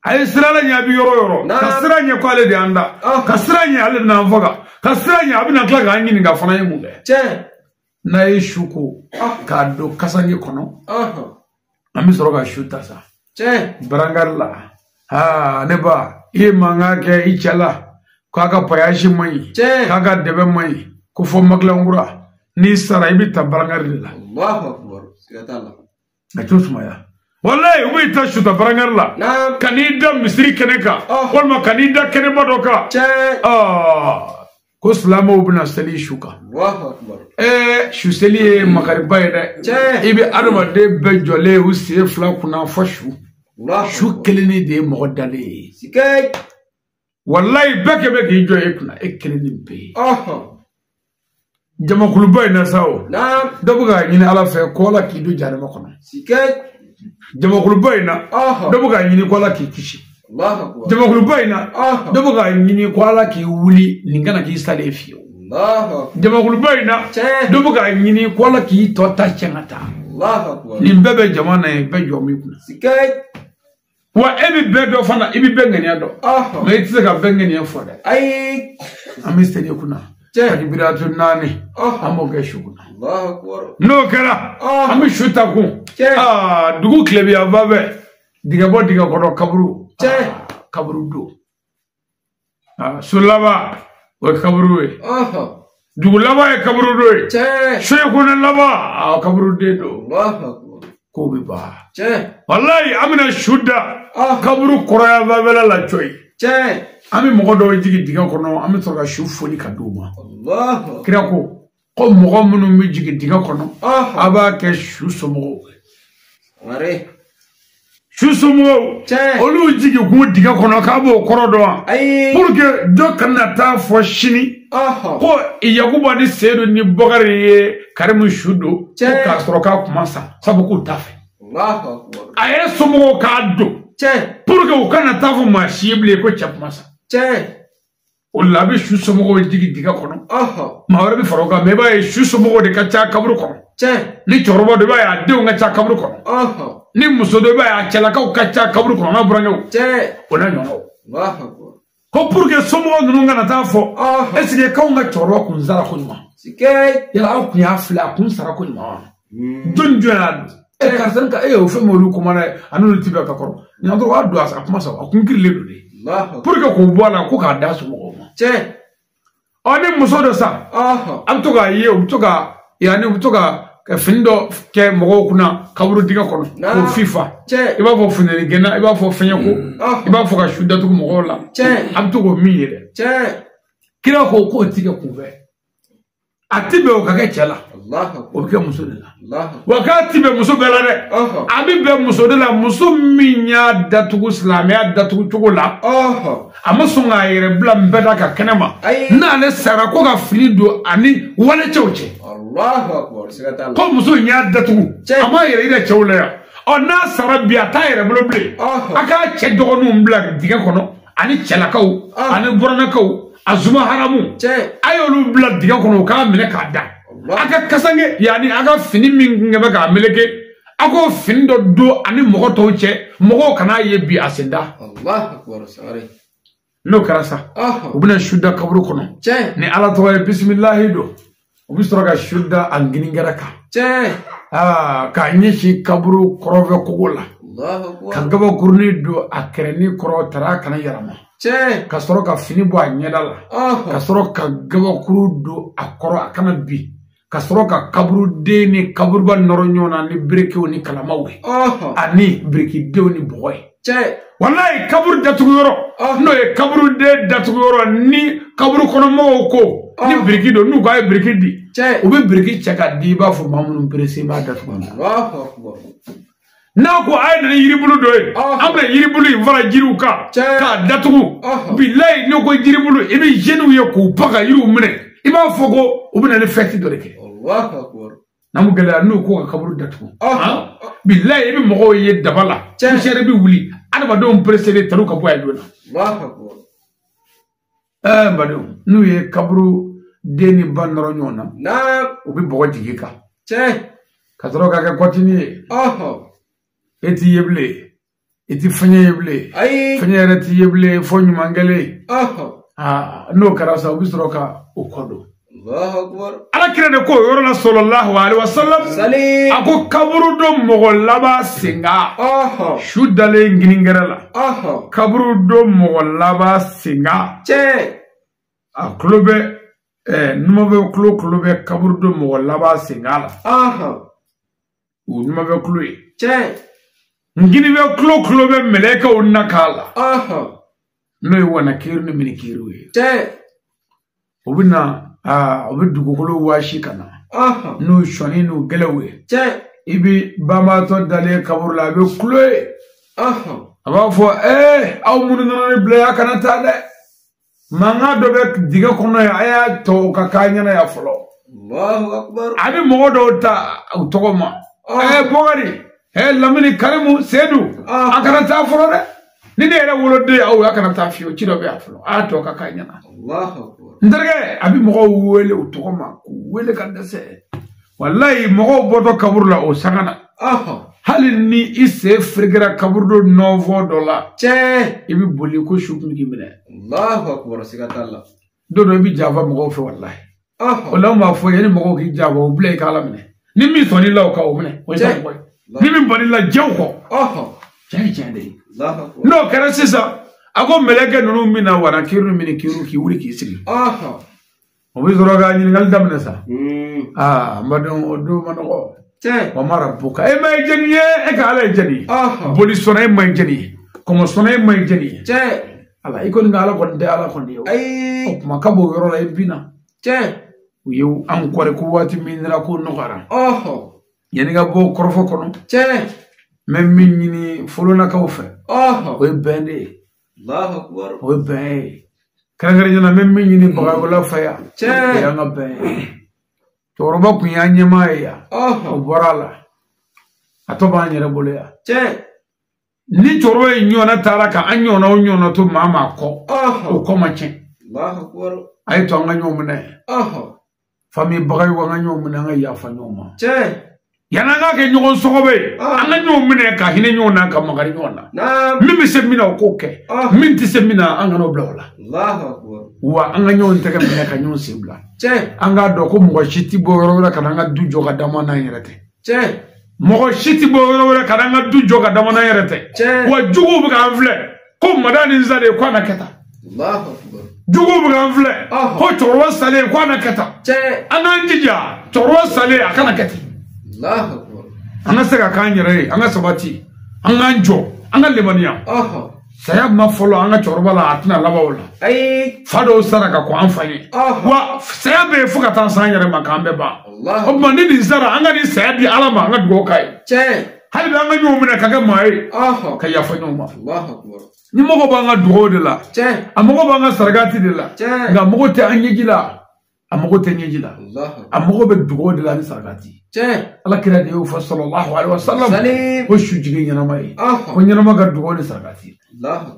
A ye siran Ala ɲɛ a bɛ yɔrɔ o yɔrɔ. Ka siran ɲɛ ko ale de y'an da. Ka siran ɲɛ ale de n'an faga. Ka siran ɲɛ a bɛna tila k'an ɲininka fana ye mun kɛ. N'a ye su ko k'a don kasange kɔnɔ, an bɛ sɔrɔ ka su ta sa. Barankari la, aa ne ba, i ye mankan kɛ i cɛ la k'a ka payasi man ɲi, k'a ka dɛbɛ man ɲi, ko fɔ makilankura. N'i sara i bɛ ta barankari de la. A t'o sumaya. Walayi u b'i ta su ta barankari la, ka n'i da misiri kɛnɛ kan, walima ka n'i da kɛnɛba dɔ kan. Ko silamɛw bɛna seli su kan. Su seli ye makariba ye dɛ. I bɛ adamaden bɛɛ jɔlen u sen fila kunna fɔ su. Su kelen de ye mɔgɔ dalen ye. Walayi bɛɛ kɛ bɛ k'i jɔ e kunna, e kelen de bɛ yen. Jamakuluba in na sa o. Dɔ bɛ k'a ɲini Ala fɛ ko Ala k'i don jahanama kɔnɔ. Jamakuluba in na, dɔ bɛ k'a ɲini ko Ala k'i kisi. Jamakuluba in na, dɔ bɛ k'a ɲini ko Ala k'i wuli nin kana k'i salen fiyewu. Jamakuluba in na, dɔ bɛ k'a ɲini ko Ala k'i tɔ ta tiɲɛ ka taa. Nin bɛɛ bɛ jama na yen, bɛɛ jɔ b'i kunna. Wa e bɛ bɛɛ dɔn fana, i bɛ bɛɛ ŋaniya dɔn. Mais i tɛ se ka bɛɛ ŋaniya fɔ dɛ. An bɛ seli kunna. Takibiratu 4, an b'o kɛ su kunna. N'o kɛra, an bɛ su ta kun. Dugu tilebiyanfan fɛ, dingɛ bɔ dingɛ kɔnɔ kaburu. Kaburu don. So laban o ye kaburu ye. Dugu laban ye kaburu don ye. So ye kɔnɔ laban, kaburu den don. Ko bɛ ban. Walayi an bɛna su da kaburu kɔrɔyanfanfɛla la cɔyi. An bɛ mɔgɔ dɔw jigin dingɛ kɔnɔ, an bɛ sɔrɔ ka su foli ka d'u ma. Kira ko mɔgɔ minnu bɛ jigin dingɛ kɔnɔ, a b'a kɛ su somɔgɔw ye. Su somɔgɔw, olu jigin kun dingɛ kɔnɔ k'a b'o kɔrɔ dɔn wa? Pour que dɔ kana taa fɔ sini ko Yakuba ni Seyidu ni Bakari ye Karimu su don, ko k'a sɔrɔ k'a kuma sa, sabu k'u t'a fɛ. A yɛrɛ somɔgɔw k'a don. Pour que u kana taa fɔ maa si ye bilen ko cɛ kuma sa. O la a bɛ su somɔgɔw jigin dingɛ kɔnɔ. Maa wɛrɛ bɛ fara o kan, mais i b'a ye su somɔgɔw de ka ca kaburu kɔnɔ. Ni cɛkɔrɔba don, i b'a ye a denw ka ca kaburu kɔnɔ. Ni muso don, i b'a ye a cɛlakaw ka ca kaburu kɔnɔ n'a burankɛw. O n'a ɲɔgɔnnaw. Ko pour que somɔgɔw ninnu kana taa fɔ, est ce que k'anw ka cɛkɔrɔba kun sara ko ɲuman? Yala aw kun y'a filɛ, a kun sara ko ɲuman wa? Jɔn jɔn y'a don? Karisa ka o fɛn min olu kumana ye, a n'olu ti bɛn ka kɔrɔ. Nin dɔrɔn a don a kuma sa, a kun kirilen don de. Pour que k'o bɔ a la, ko k'a da somɔgɔw ma. Ni muso dɔ sa, a bɛ to k'a ye, u bɛ to ka yanni u bɛ to ka fini dɔ kɛ mɔgɔw kunna kaburu dingɛ kɔnɔ k'o fifa. I b'a fɔ funteni gɛnna, i b'a fɔ fɛnyɛko, i b'a fɔ ka su datugu mɔgɔw la. A bɛ to k'o min ye dɛ. Kira ko k'o ti kɛ kunfɛ. A ti bɛn o ka kɛ cɛ la. O bɛ kɛ muso de la. Wa k'a ti bɛn muso bɛɛ la dɛ. A bɛ bɛn muso de la, muso min y'a datugu silamɛya datugu cogo la. A ma sɔn k'a yɛrɛ bila n bɛɛ da ka kɛnɛ ma. N'ale sara ko ka fini don ani walecɛw cɛ. Ko muso in y'a datugu. A m'a yɛrɛ yira cɛw la yan. Ɔ n'a sara bi a t'a yɛrɛ bolo bilen. A k'a cɛ dɔgɔninw bila dingɛ kɔnɔ ani cɛlakaw ani buranakaw a zuma haramu. A y'olu bila dingɛ kɔnɔ u k'a minɛ k'a da. A ka kasange yanni a ka fini min kun bɛ k'a meleke a k'o fini dɔ don ani mɔgɔ tɔw cɛ mɔgɔw kan'a ye bi a sen da. N'o kɛra sa u bɛna su da kaburu kɔnɔ ni Ala tɔgɔ ye bisimilahi don u bɛ sɔrɔ ka su da a gininkɛrɛ kan. K'a ɲɛsin kaburu kɔrɔfɛ kogo la ka gabakurunin don a kɛrɛnin kɔrɔ tara kana yɛlɛma. Ka sɔrɔ ka fini bɔ a ɲɛda la ka sɔrɔ ka gabakuru don a kɔrɔ a kana bin. Ka sɔrɔ ka kaburuden ni kaburuba nɔrɔ ɲɔgɔn na ni birikiw ni kalamaw ye ani birikidenw ni bɔgɔ ye. Walayi kaburu datugu yɔrɔ n'o ye kaburuden datugu yɔrɔ ni kaburu kɔnɔmɔgɔw ko ni biriki don n'u k'a ye biriki di u bɛ biriki cɛ ka di i b'a fɔ maa minnu perese i b'a datugu. N'a ko a ye na ni yiribulu dɔ ye an bɛna yiribulu in fara jiriw kan k'a datugu. Bilayi n'o ko jiribulu i bɛ jeunes ye k'u pan ka yiriw minɛ i b'a fɔ ko u bɛ na ni fɛti dɔ de kɛ. N'an ko gɛlɛya n'u ko ka kaburu datugu. Bilayi i bɛ mɔgɔw ye daba la poussière bɛ wuli adamadenw perese talu ka bɔ yan joona. N badenw n'u ye kaburu den ni ba nɔrɔ ɲɔgɔn na u bɛ bɔgɔ jigin kan ka sɔrɔ ka kɛ kɔtini ye. E t'i ye bilen i ti fɛn ye bilen fɛn yɛrɛ t'i ye bilen fo ɲuman kɛlen. N'o kɛra sa u bɛ sɔrɔ ka o kɔ don. Ala kira de ko o yɔrɔ la sallallahu alaihi wasallam a ko kaburu don mɔgɔ laban senga su dalen gininkɛrɛ la kaburu don mɔgɔ laban senga a tulo bɛ numanbɛ kulo bɛ kaburu don mɔgɔ laban senga la o numanbɛ kulo ye. Nginibɛ kulo bɛ mɛlɛkɛw na k'a la n'o ye wanakiru ni minikiru ye. U bɛ na u bɛ dugukolo waasi ka na n'o sɔnni n'u gɛlɛw ye. I bɛ banbaatɔ dalen kaburu la a bɛ kulo ye a b'a fɔ aw minnu nana ne bila yan a kana taa dɛ mankan dɔ bɛ dingɛ kɔnɔ yan a y'a tɔ o ka k'a ɲɛna yan fɔlɔ. A bɛ mɔgɔ dɔw ta u tɔgɔ ma Bɔkari Lamini Karimu Sedu a kana taa fɔlɔ dɛ ni ne yɛrɛ woloden aw a kana taa fiyewu ci dɔ bɛ yan fɔlɔ a y'a tɔ ka k'a ɲɛna. N terikɛ a bɛ mɔgɔw wele u tɔgɔ ma k'u wele ka dɛsɛ. Walayi mɔgɔw bɔtɔ kaburu la o sanga na hali ni i sen ferekera kaburudo nɔfɔ dɔ la i bɛ boli ko su kun k'i minɛ. Don dɔ i bɛ janfa mɔgɔw fɛ walayi. O la anw b'a fɔ yanni mɔgɔw k'i janfa o bila i k'Ala minɛ ni min sɔnn'i la o ka o minɛ o ye mɔgɔ ye. Ni min ban'i la jɛw kɔ tiɲɛ ye tiɲɛ de ye. N'o kɛra sisan a ko mɛlɛkɛ ninnu bɛna wanakiru ni minikiru k'i wuli k'i sigi. O bɛ sɔrɔ ka ɲininkali daminɛ sa. N badenw o don ma nɔgɔ. Wa ma rabbuka e ma ye jɛni ye e ka Ala ye jɛni ye. Boli sɔnna e ma ye jɛni ye kɔngɔ sɔnna e ma ye jɛni ye. Ala i kɔni ka Ala kɔni tɛ Ala kɔni ye o. O kuma ka b'o yɔrɔ la i binna. U ye an kɔri ko waati min na ko nɔgɔyara. Yanni ka bɔ kɔrɔfɔ kɔnɔ. N bɛ min ɲini folonakaw fɛ. O ye bɛn de ye. O ye bɛn ye. Kɛrɛnkɛrɛnnenya la n bɛ min ɲini Bagayogola fɛ yan. O y'an ka bɛn ye. Cɛkɔrɔba kun y'an ɲɛmaa ye yan. O bɔra a la. A tɔ b'an yɛrɛ bolo yan. Ni cɛkɔrɔba in ɲɔgɔnna taara ka an ɲɔgɔnna o ɲɔgɔnna to maa maa kɔ. O kɔ ma tiɲɛ. A ye to an ka ɲɔgɔn minɛ. Famille Bagayogo an ka ɲɔgɔn minɛ an ka yafa ɲɔgɔn ma. Yanni an k'a kɛ ɲɔgɔn sɔgɔbɛ ye an ka ɲɔgɔn minɛ ka hinɛ ɲɔgɔn na ka makari ɲɔgɔn na. Min bɛ se min na o k'o kɛ min tɛ se min na an kana o bila o la. Wa an ka ɲɔgɔn tɛgɛ minɛ ka ɲɔgɔn sen bila. An k'a dɔn ko mɔgɔ si tɛ bɔ yɔrɔ wɛrɛ ka na an ka du jɔ ka d'an ma n'an yɛrɛ tɛ. Mɔgɔ si tɛ bɔ yɔrɔ wɛrɛ ka na an ka du jɔ ka d'an ma n'an yɛrɛ tɛ. Wa juguw bɛ k'an filɛ ko mada ni salen ko a na kɛ tan. Juguw bɛ k'an filɛ ko cɛkɔrɔba salen ko a na kɛ tan. An k'an jija cɛkɔrɔba salen a kana kɛ ten. An ka se ka k'an yɛrɛ ye an ka sabati an k'an jɔ an ka limaniya. Saya ma fɔlɔ an ka cɛkɔrɔba la a tɛna laban o la. Ayi. Fa dɔw sara ka kɔn an fa ɲɛ. Wa saya bɛ yen fo ka taa s'an yɛrɛ ma k'an bɛɛ ban. O tuma ni nin sara an ka nin saya di Ala ma an ka dugawu k'a ye. Tiɲɛ. Hali bi an ka ɲɔgɔn minɛ ka kɛ maa ye. Ka yafa ɲɔgɔn ma. Allahu akbar. Ni mɔgɔ b'an ka dugawu de la. Tiɲɛ. A mɔgɔ b'an ka sarakati de la. Tiɲɛ. Nka mɔgɔ tɛ an ɲɛji la. A mago tɛ ɲɛji la. A mago bɛ dugawu de la ni sarakati. Tiɲɛ. Ala kira de y'o fɔ sallallahu alaihi wa sallam. Salim. Ko su jigin ɲɛnama ye. Ko ɲɛnama ka dugawu ni sarakati.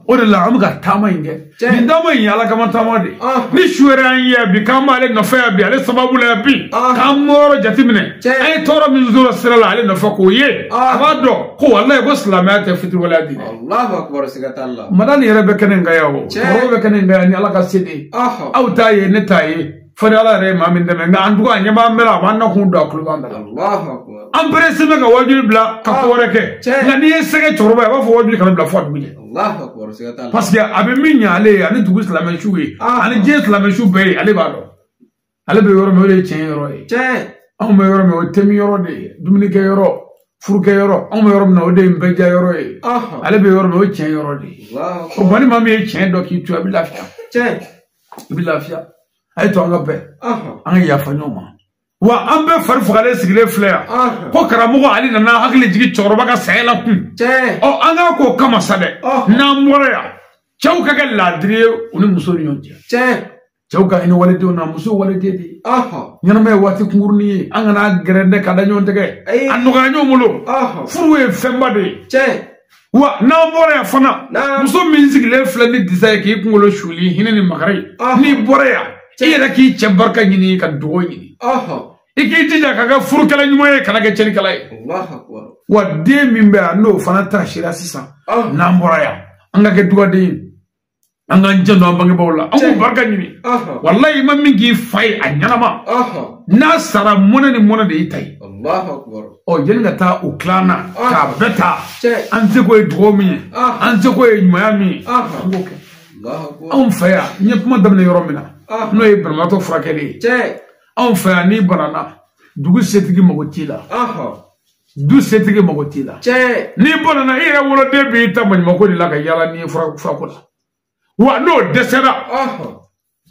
O de la an bɛ ka taama in kɛ. Nin taama in ye Ala kama taama de ye. Ni su yɛrɛ y'an ye bi k'an b'ale nɔfɛ yan bi ale sababu la yan bi. K'an mɔyɔrɔ jateminɛ. An ye tɔɔrɔ min sɔrɔ sira la ale nɔfɛ k'o ye. A b'a dɔn ko walayi ko silamɛya tɛ fitiriwaleya diinɛ. Allahu akbar siga t'a la. Madani yɛrɛ bɛ kɛnɛ in kan yan o. Cɛkɔrɔba bɛ kɛnɛ in kan yan ni Ala ka se de ye. Aw t'a ye ne t'a ye. Fo ni Ala yɛrɛ ye maa min dɛmɛ nka an tugu a ɲɛ b'an bɛɛ la a b'an nakun don a tulo b'an bɛɛ la. An pressé bɛ ka wajuli bila ka ko wɛrɛ kɛ. Nka n'i ye sɛgɛ cɛkɔrɔba ye a b'a fɔ wajuli kana bila fo a dugu jɛ. Parce que a bɛ min ɲɛ ale ye ani dugu silamɛsu ye ani diɲɛ silamɛsu bɛɛ ye ale b'a dɔn. Ale bɛ yɔrɔ min o de ye tiɲɛ yɔrɔ ye. Anw bɛ yɔrɔ min o ye temi yɔrɔ de ye dumunikɛ yɔrɔ furukɛ yɔrɔ anw bɛ yɔrɔ min na o de ye nbɛja yɔrɔ ye. Ale bɛ yɔrɔ min o ye tiɲɛ yɔrɔ de ye. O tuma ni maa min ye tiɲɛ dɔn k'i to a bɛ lafiya. I bɛ lafiya. A ye to an ka bɛn an ka yafa ɲɔgɔn ma wa an bɛɛ fari fagalen sigilen filɛ yan ko karamɔgɔ ale nana hakili jigin cɛkɔrɔba ka saya la kun ɔ an k'a k'o kama sa dɛ n'an bɔra yan cɛw ka kɛ laadiri ye u ni musow ni ɲɔgɔn cɛ cɛw ka hinɛ walidenw na musow waliden de ye ɲɛnama ye waati kunkurunin ye an kana gɛrɛndɛ ka da ɲɔgɔn tɛgɛ a nɔgɔya ɲɔgɔn bolo furu ye fɛnba de ye. Wa n'an bɔra yan fana muso min sigilen filɛ ni disa ye k'i kunkolo suli hinɛ ni makari n'i bɔra yan i yɛrɛ k'i cɛ barika ɲini ka dugawu ɲini i k'i jija ka kɛ furukɛla ɲuman ye kana kɛ cɛnnikɛla ye wa den min bɛ yan n'o fana tasira sisan n'an bɔra yan an ka kɛ dugaden ye an k'an janto an bangebaaw la an k'u barika ɲini walayi i ma min k'i fa ye a ɲɛnama n'a sara mɔnɛ ni mɔnɛ de y'i ta ye ɔ yanni ka taa o tilan na k'a bɛɛ ta an seko ye dugawu min ye an seko ye ɲumanya min ye an k'o kɛ anw fɛ yan n ye kuma daminɛ yɔrɔ min na n'o ye banabaatɔ furakɛli ye anw fɛ yan n'i banana dugu setigi mago t'i la du setigi mago t'i la n'i banana i yɛrɛ woloden b'i ta maɲumanko de la ka yaala n'i ye furako la wa n'o dɛsɛra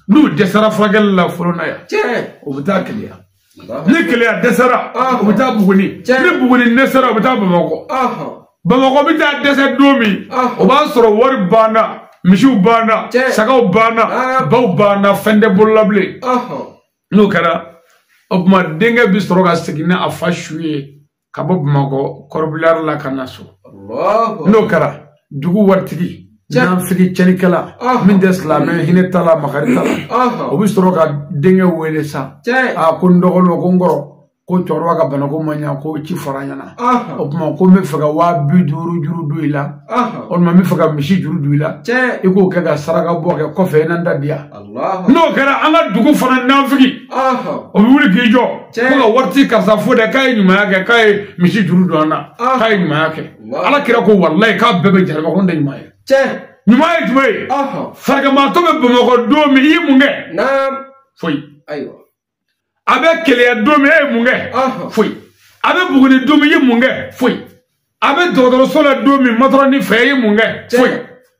n'u dɛsɛra furakɛli la fɔlɔ na yan o bɛ taa Keleya ni Keleya dɛsɛra o bɛ taa Buguni ni Buguni dɛsɛra o bɛ taa Bamakɔ Bamakɔ bɛ taa dɛsɛ don min o b'a sɔrɔ wari banna misiw banna sagaw banna baw banna fɛn tɛ bolola bilen n'o kɛra o tuma denkɛ bɛ sɔrɔ ka segin ni a fa su ye ka bɔ Bamakɔ kɔrɔbiyari la ka na so n'o kɛra dugu waritigi nanfigi cɛnnikɛla min tɛ silamɛ hinɛ t'a la makari t'a la o bɛ sɔrɔ ka denkɛ wele sa a ko n dɔgɔnin ko n kɔrɔ ko cɛkɔrɔba ka banako ma ɲa ko ci fɔra n ɲɛna o tuma ko n bɛ fɛ ka 50,000 juru don i la walima n bɛ fɛ ka misi juru don i la i k'o kɛ ka saraka bɔ kɛ kɔfɛ i na n ta di yan n'o kɛra an ka dugu fana nanfigi o bɛ wuli k'i jɔ ko ka wari ci karisa fo dɛ k'a ye ɲumanya kɛ k'a ye misi juru don an na k'a ye ɲumanya kɛ Ala kira ko walayi k'a bɛɛ bɛ jaraba ko n tɛ ɲuman ye ɲuman ye jumɛn ye fariganbaatɔ bɛ Bamakɔ don min i ye mun kɛ foyi a bɛ Keleya don min e ye mun kɛ foyi a bɛ Buguni don min i ye mun kɛ foyi a bɛ dɔgɔtɔrɔso la don min matɔrɔni fɛ i ye mun kɛ foyi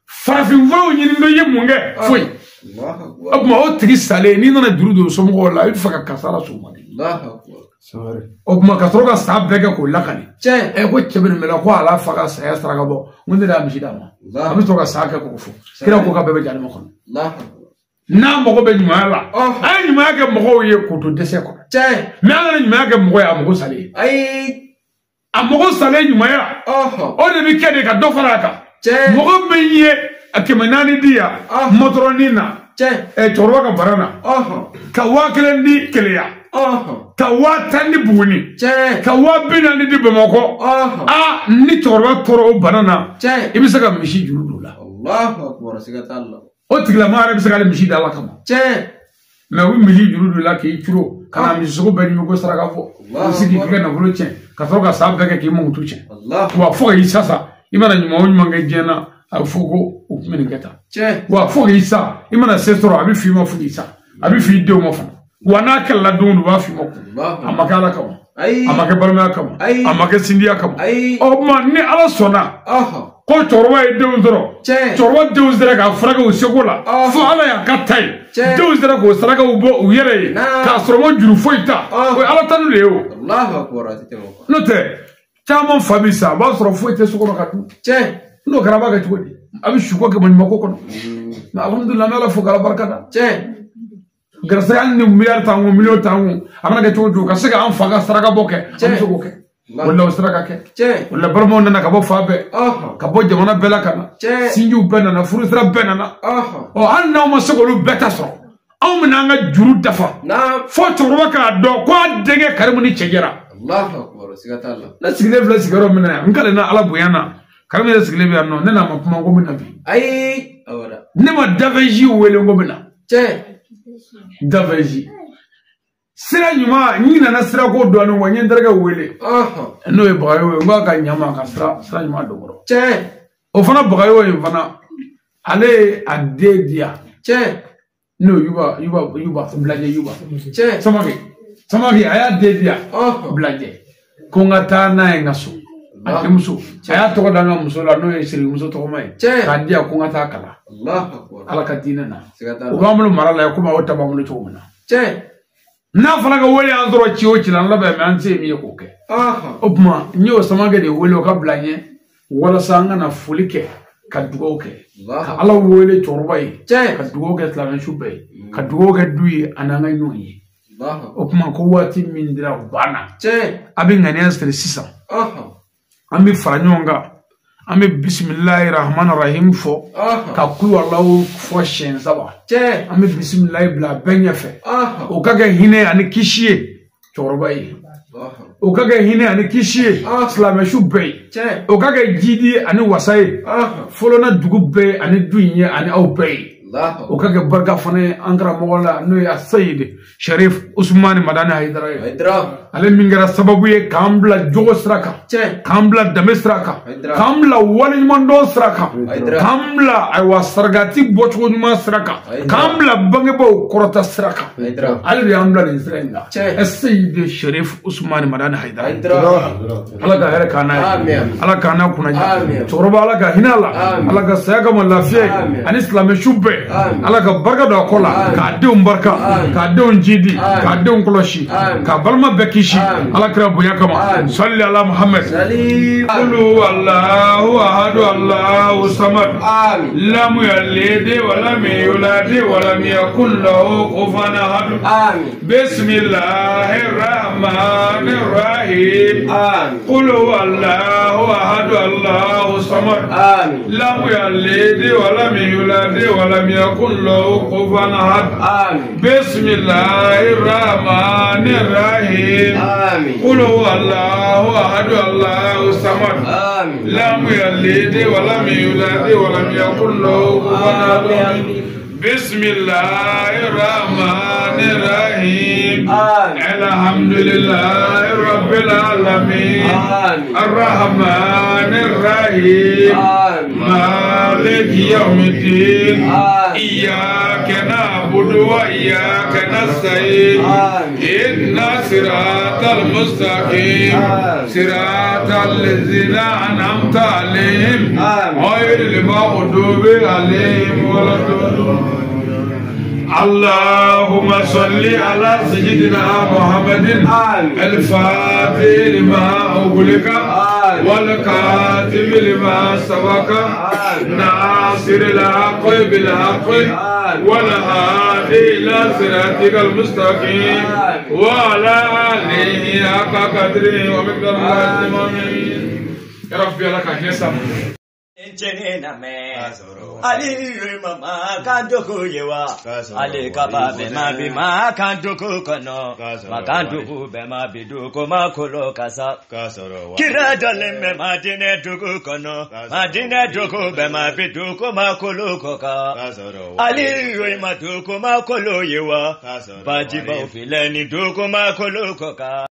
farafinfuraw ɲini don i ye mun kɛ foyi o tuma o tigi salen n'i nana juru don somɔgɔw la i bɛ fɛ ka kasara s'u ma de o tuma ka sɔrɔ ka sa bɛɛ kɛ k'o lakale ɛ ko cɛ bɛ nin bɛɛ la ko ala fa ka saya saraka bɔ n ko ne de y'a misi d'a ma a bɛ sɔrɔ ka sa kɛ k'o fɔ kira ko k'a bɛɛ bɛ jahanama kɔnɔ n'a mago bɛ ɲumanya la an ye ɲumanya kɛ mɔgɔw ye k'o to dɛsɛ kɔnɔ mɛ an kana ɲumanya kɛ mɔgɔ ye a mago salen a mago salen ɲumanya o de bɛ kɛ de ka dɔ fara a kan mɔgɔ min ye a 400 di yan matɔrɔni na cɛkɔrɔba ka bara na ka 1000 di Keleya ka 10,000 di Buguni ka 40,000 di Bamakɔ a ni cɛkɔrɔba tora o bana na i bɛ se ka misi juru don o la o tigilama yɛrɛ bɛ se k'ale misi da Ala kama mɛ u bɛ misi juru don i la k'i curo ka na misisogo bɛɛ ɲimi ko saraka fɔ k'i sigi k'i ka nafolo tiɲɛ ka sɔrɔ ka san bɛɛ kɛ k'i mankutu tiɲɛ wa fo k'i sa i mana ɲuman o ɲuman kɛ diɲɛ na a bɛ fɔ ko u tun bɛ nin kɛ tan wa fo k'i sa i mana se sɔrɔ a bɛ f'i ma fo k'i sa a bɛ f'i denw ma fana wa n'a kɛlɛla don o don u b'a f'i ma ko a ma kɛ Ala kama. A ma kɛ balimaya kama, a ma kɛ sindiya kama. O tuma ni Ala sɔnna ko cɛkɔrɔba ye denw sɔrɔ, cɛkɔrɔba denw sera k'a furakɛ u seko la, fo Ala y'a ka ta ye, denw sera k'o sarakaw bɔ u yɛrɛ ye k'a sɔrɔ ma juru foyi ta, o ye Ala tanu de ye o. N'o tɛ caman fa bi sa, a b'a sɔrɔ foyi tɛ so kɔnɔ ka dun. N'o kɛra a b'a kɛ cogo di? A bɛ suko kɛ maɲumanko kɔnɔ. Mais alhamdulilah, an bɛ Ala fo k'Ala barika da. Garisɛgɛ hali ni miliyari t'an kun, miliyɔn t'an kun, a mana kɛ cogo o cogo, ka se k'an fa ka saraka bɔ kɛ, an bɛ se k'o kɛ. O la o sera ka kɛ. O la balimaw nana ka bɔ fan bɛɛ, ka bɔ jamana bɛɛ la ka na, sinjiw bɛɛ nana, furusira bɛɛ nana. Ɔ hali n'aw ma se k'olu bɛɛ ta sɔrɔ, anw bɛna an ka juru dafa. Fo cɛkɔrɔba k'a dɔn ko a denkɛ Karimu ni cɛ jɛra. Ne sigilen filɛ sigiyɔrɔ min na yan, n kalenna Ala bonya na. Karimu yɛrɛ sigilen bɛ yan nɔ, ne n'a ma kuma ko n bɛ na bi. Ne ma Daveji wele ko n bɛ na. Daveji sira ɲuman, n nana sirako dɔɔnin kɔ, n ye n terikɛ wele n'o ye Bagayogo ye, n k'a ka ɲa ma ka sira ɲuman don kɔrɔ. O fana Bagayogo in fana, ale ye a den di yan. N'o ye Yuba Bilajɛ Yuba. Samake a y'a den di yan Bilajɛ ko n ka taa n'a ye n ka so. A denmuso, a y'a tɔgɔ da n ka muso la n'o ye Sirimuso tɔgɔma ye, k'a di yan ko n ka taa kalan Ala ka diinɛ na. O b'an bolo mara la komi aw ta b'an bolo cogo min na. N'a fana ka wele y'an sɔrɔ ci o ci la, an labɛn mɛ an tɛ se min ye k'o kɛ. O tuma n y'o Samake de wele o ka bila n ɲɛ walasa an ka na foli kɛ, ka dugawu kɛ, ka Ala wele cɛkɔrɔba ye, ka dugawu kɛ silamɛsu bɛɛ ye, ka dugawu kɛ du ye ani an ka ɲɔgɔn ye. O tuma ko waati min dira o banna. A bɛ ŋaniya siri sisan. An bɛ fara ɲɔgɔn kan, an bɛ bisimilahi rahmani rahim fɔ, ka kuluwalaw fɔ siɲɛ 3. An bɛ bisimilahi bila bɛɛ ɲɛfɛ. O ka kɛ hinɛ ani kisi ye cɛkɔrɔba ye. O ka kɛ hinɛ ani kisi ye silamɛsu bɛɛ ye. O ka kɛ jidi ani wasa ye fɔlɔna dugu bɛɛ ani du in ye ani aw bɛɛ ye. O ka kɛ barika fana ye an karamɔgɔ la n'o ye Aseyidi Sharif Usumani Madani Hayidara ye. Ale min kɛra sababu ye k'an bila jogo sira kan, k'an bila danbe sira kan, k'an bila waleɲumandɔn sira kan, k'an bila ayiwa sarakati bɔcogo ɲuman sira kan, k'an bila bangebaaw kɔrɔta sira kan. Ale de y'an bila nin sira in kan. Aseyidi Sharif Usumani Madani Hayidara. Ala ka hɛrɛ k'an n'a ye, Ala k'an n'a kunnaja. Cɛkɔrɔba Ala ka hinɛ a la, Ala ka saya kama lafiya ye ani silamɛsu bɛɛ. Ala ka barika don a kɔ la, k'a denw barika, k'a denw jidi, k'a denw kɔlɔsi, k'a balima bɛɛ kisi. Ala kira bonya kama. Salli ala Muhammad. Kulu Allahu ahadu Allahu samad. Lam yalid wa lam yulad wa lam yakun lahu kufuwan ahad. Bismillahir rahmanir rahim. Kulu Allahu ahadu Allahu samad. Lam yalid wa lam yulad wa lam yakun lahu kufuwan ahad. Bismillahir rahmanir rahim. Qul huwallahu ahad Allahu samad. Lam yalid wa lam yulad wa lam yakun lahu kufuwan ahad. Bismillahir rahmanir rahim. Alhamdulillahi rabbil alamin. Arrahmanir rahim. Maliki yawmiddin. Iyyaka na'budu wa iyyaka nasta'in. Ihdinas siratal mustaqim. Siratal ladzina an'amta alaihim ghayril maghdubi alaihim waladdallin. اللهم صل على سيدنا محمد الفاتح لما أغلق والكاتب لما سبق ناصر الحق بالحق والهادي إلى صراطك المستقيم وعلى آله حق قدره ومقداره العظيم. يا ربي لك حساب. Ali mama kanduku yewa, Ali kaba bema bima kanduku kono, makanduku bema biduku makolo kasa. Kira dale me madine duku kono, madine duku bema biduku makolo koka. Ali maduku makolo yewa, bajiba ufileni duku makolo koka.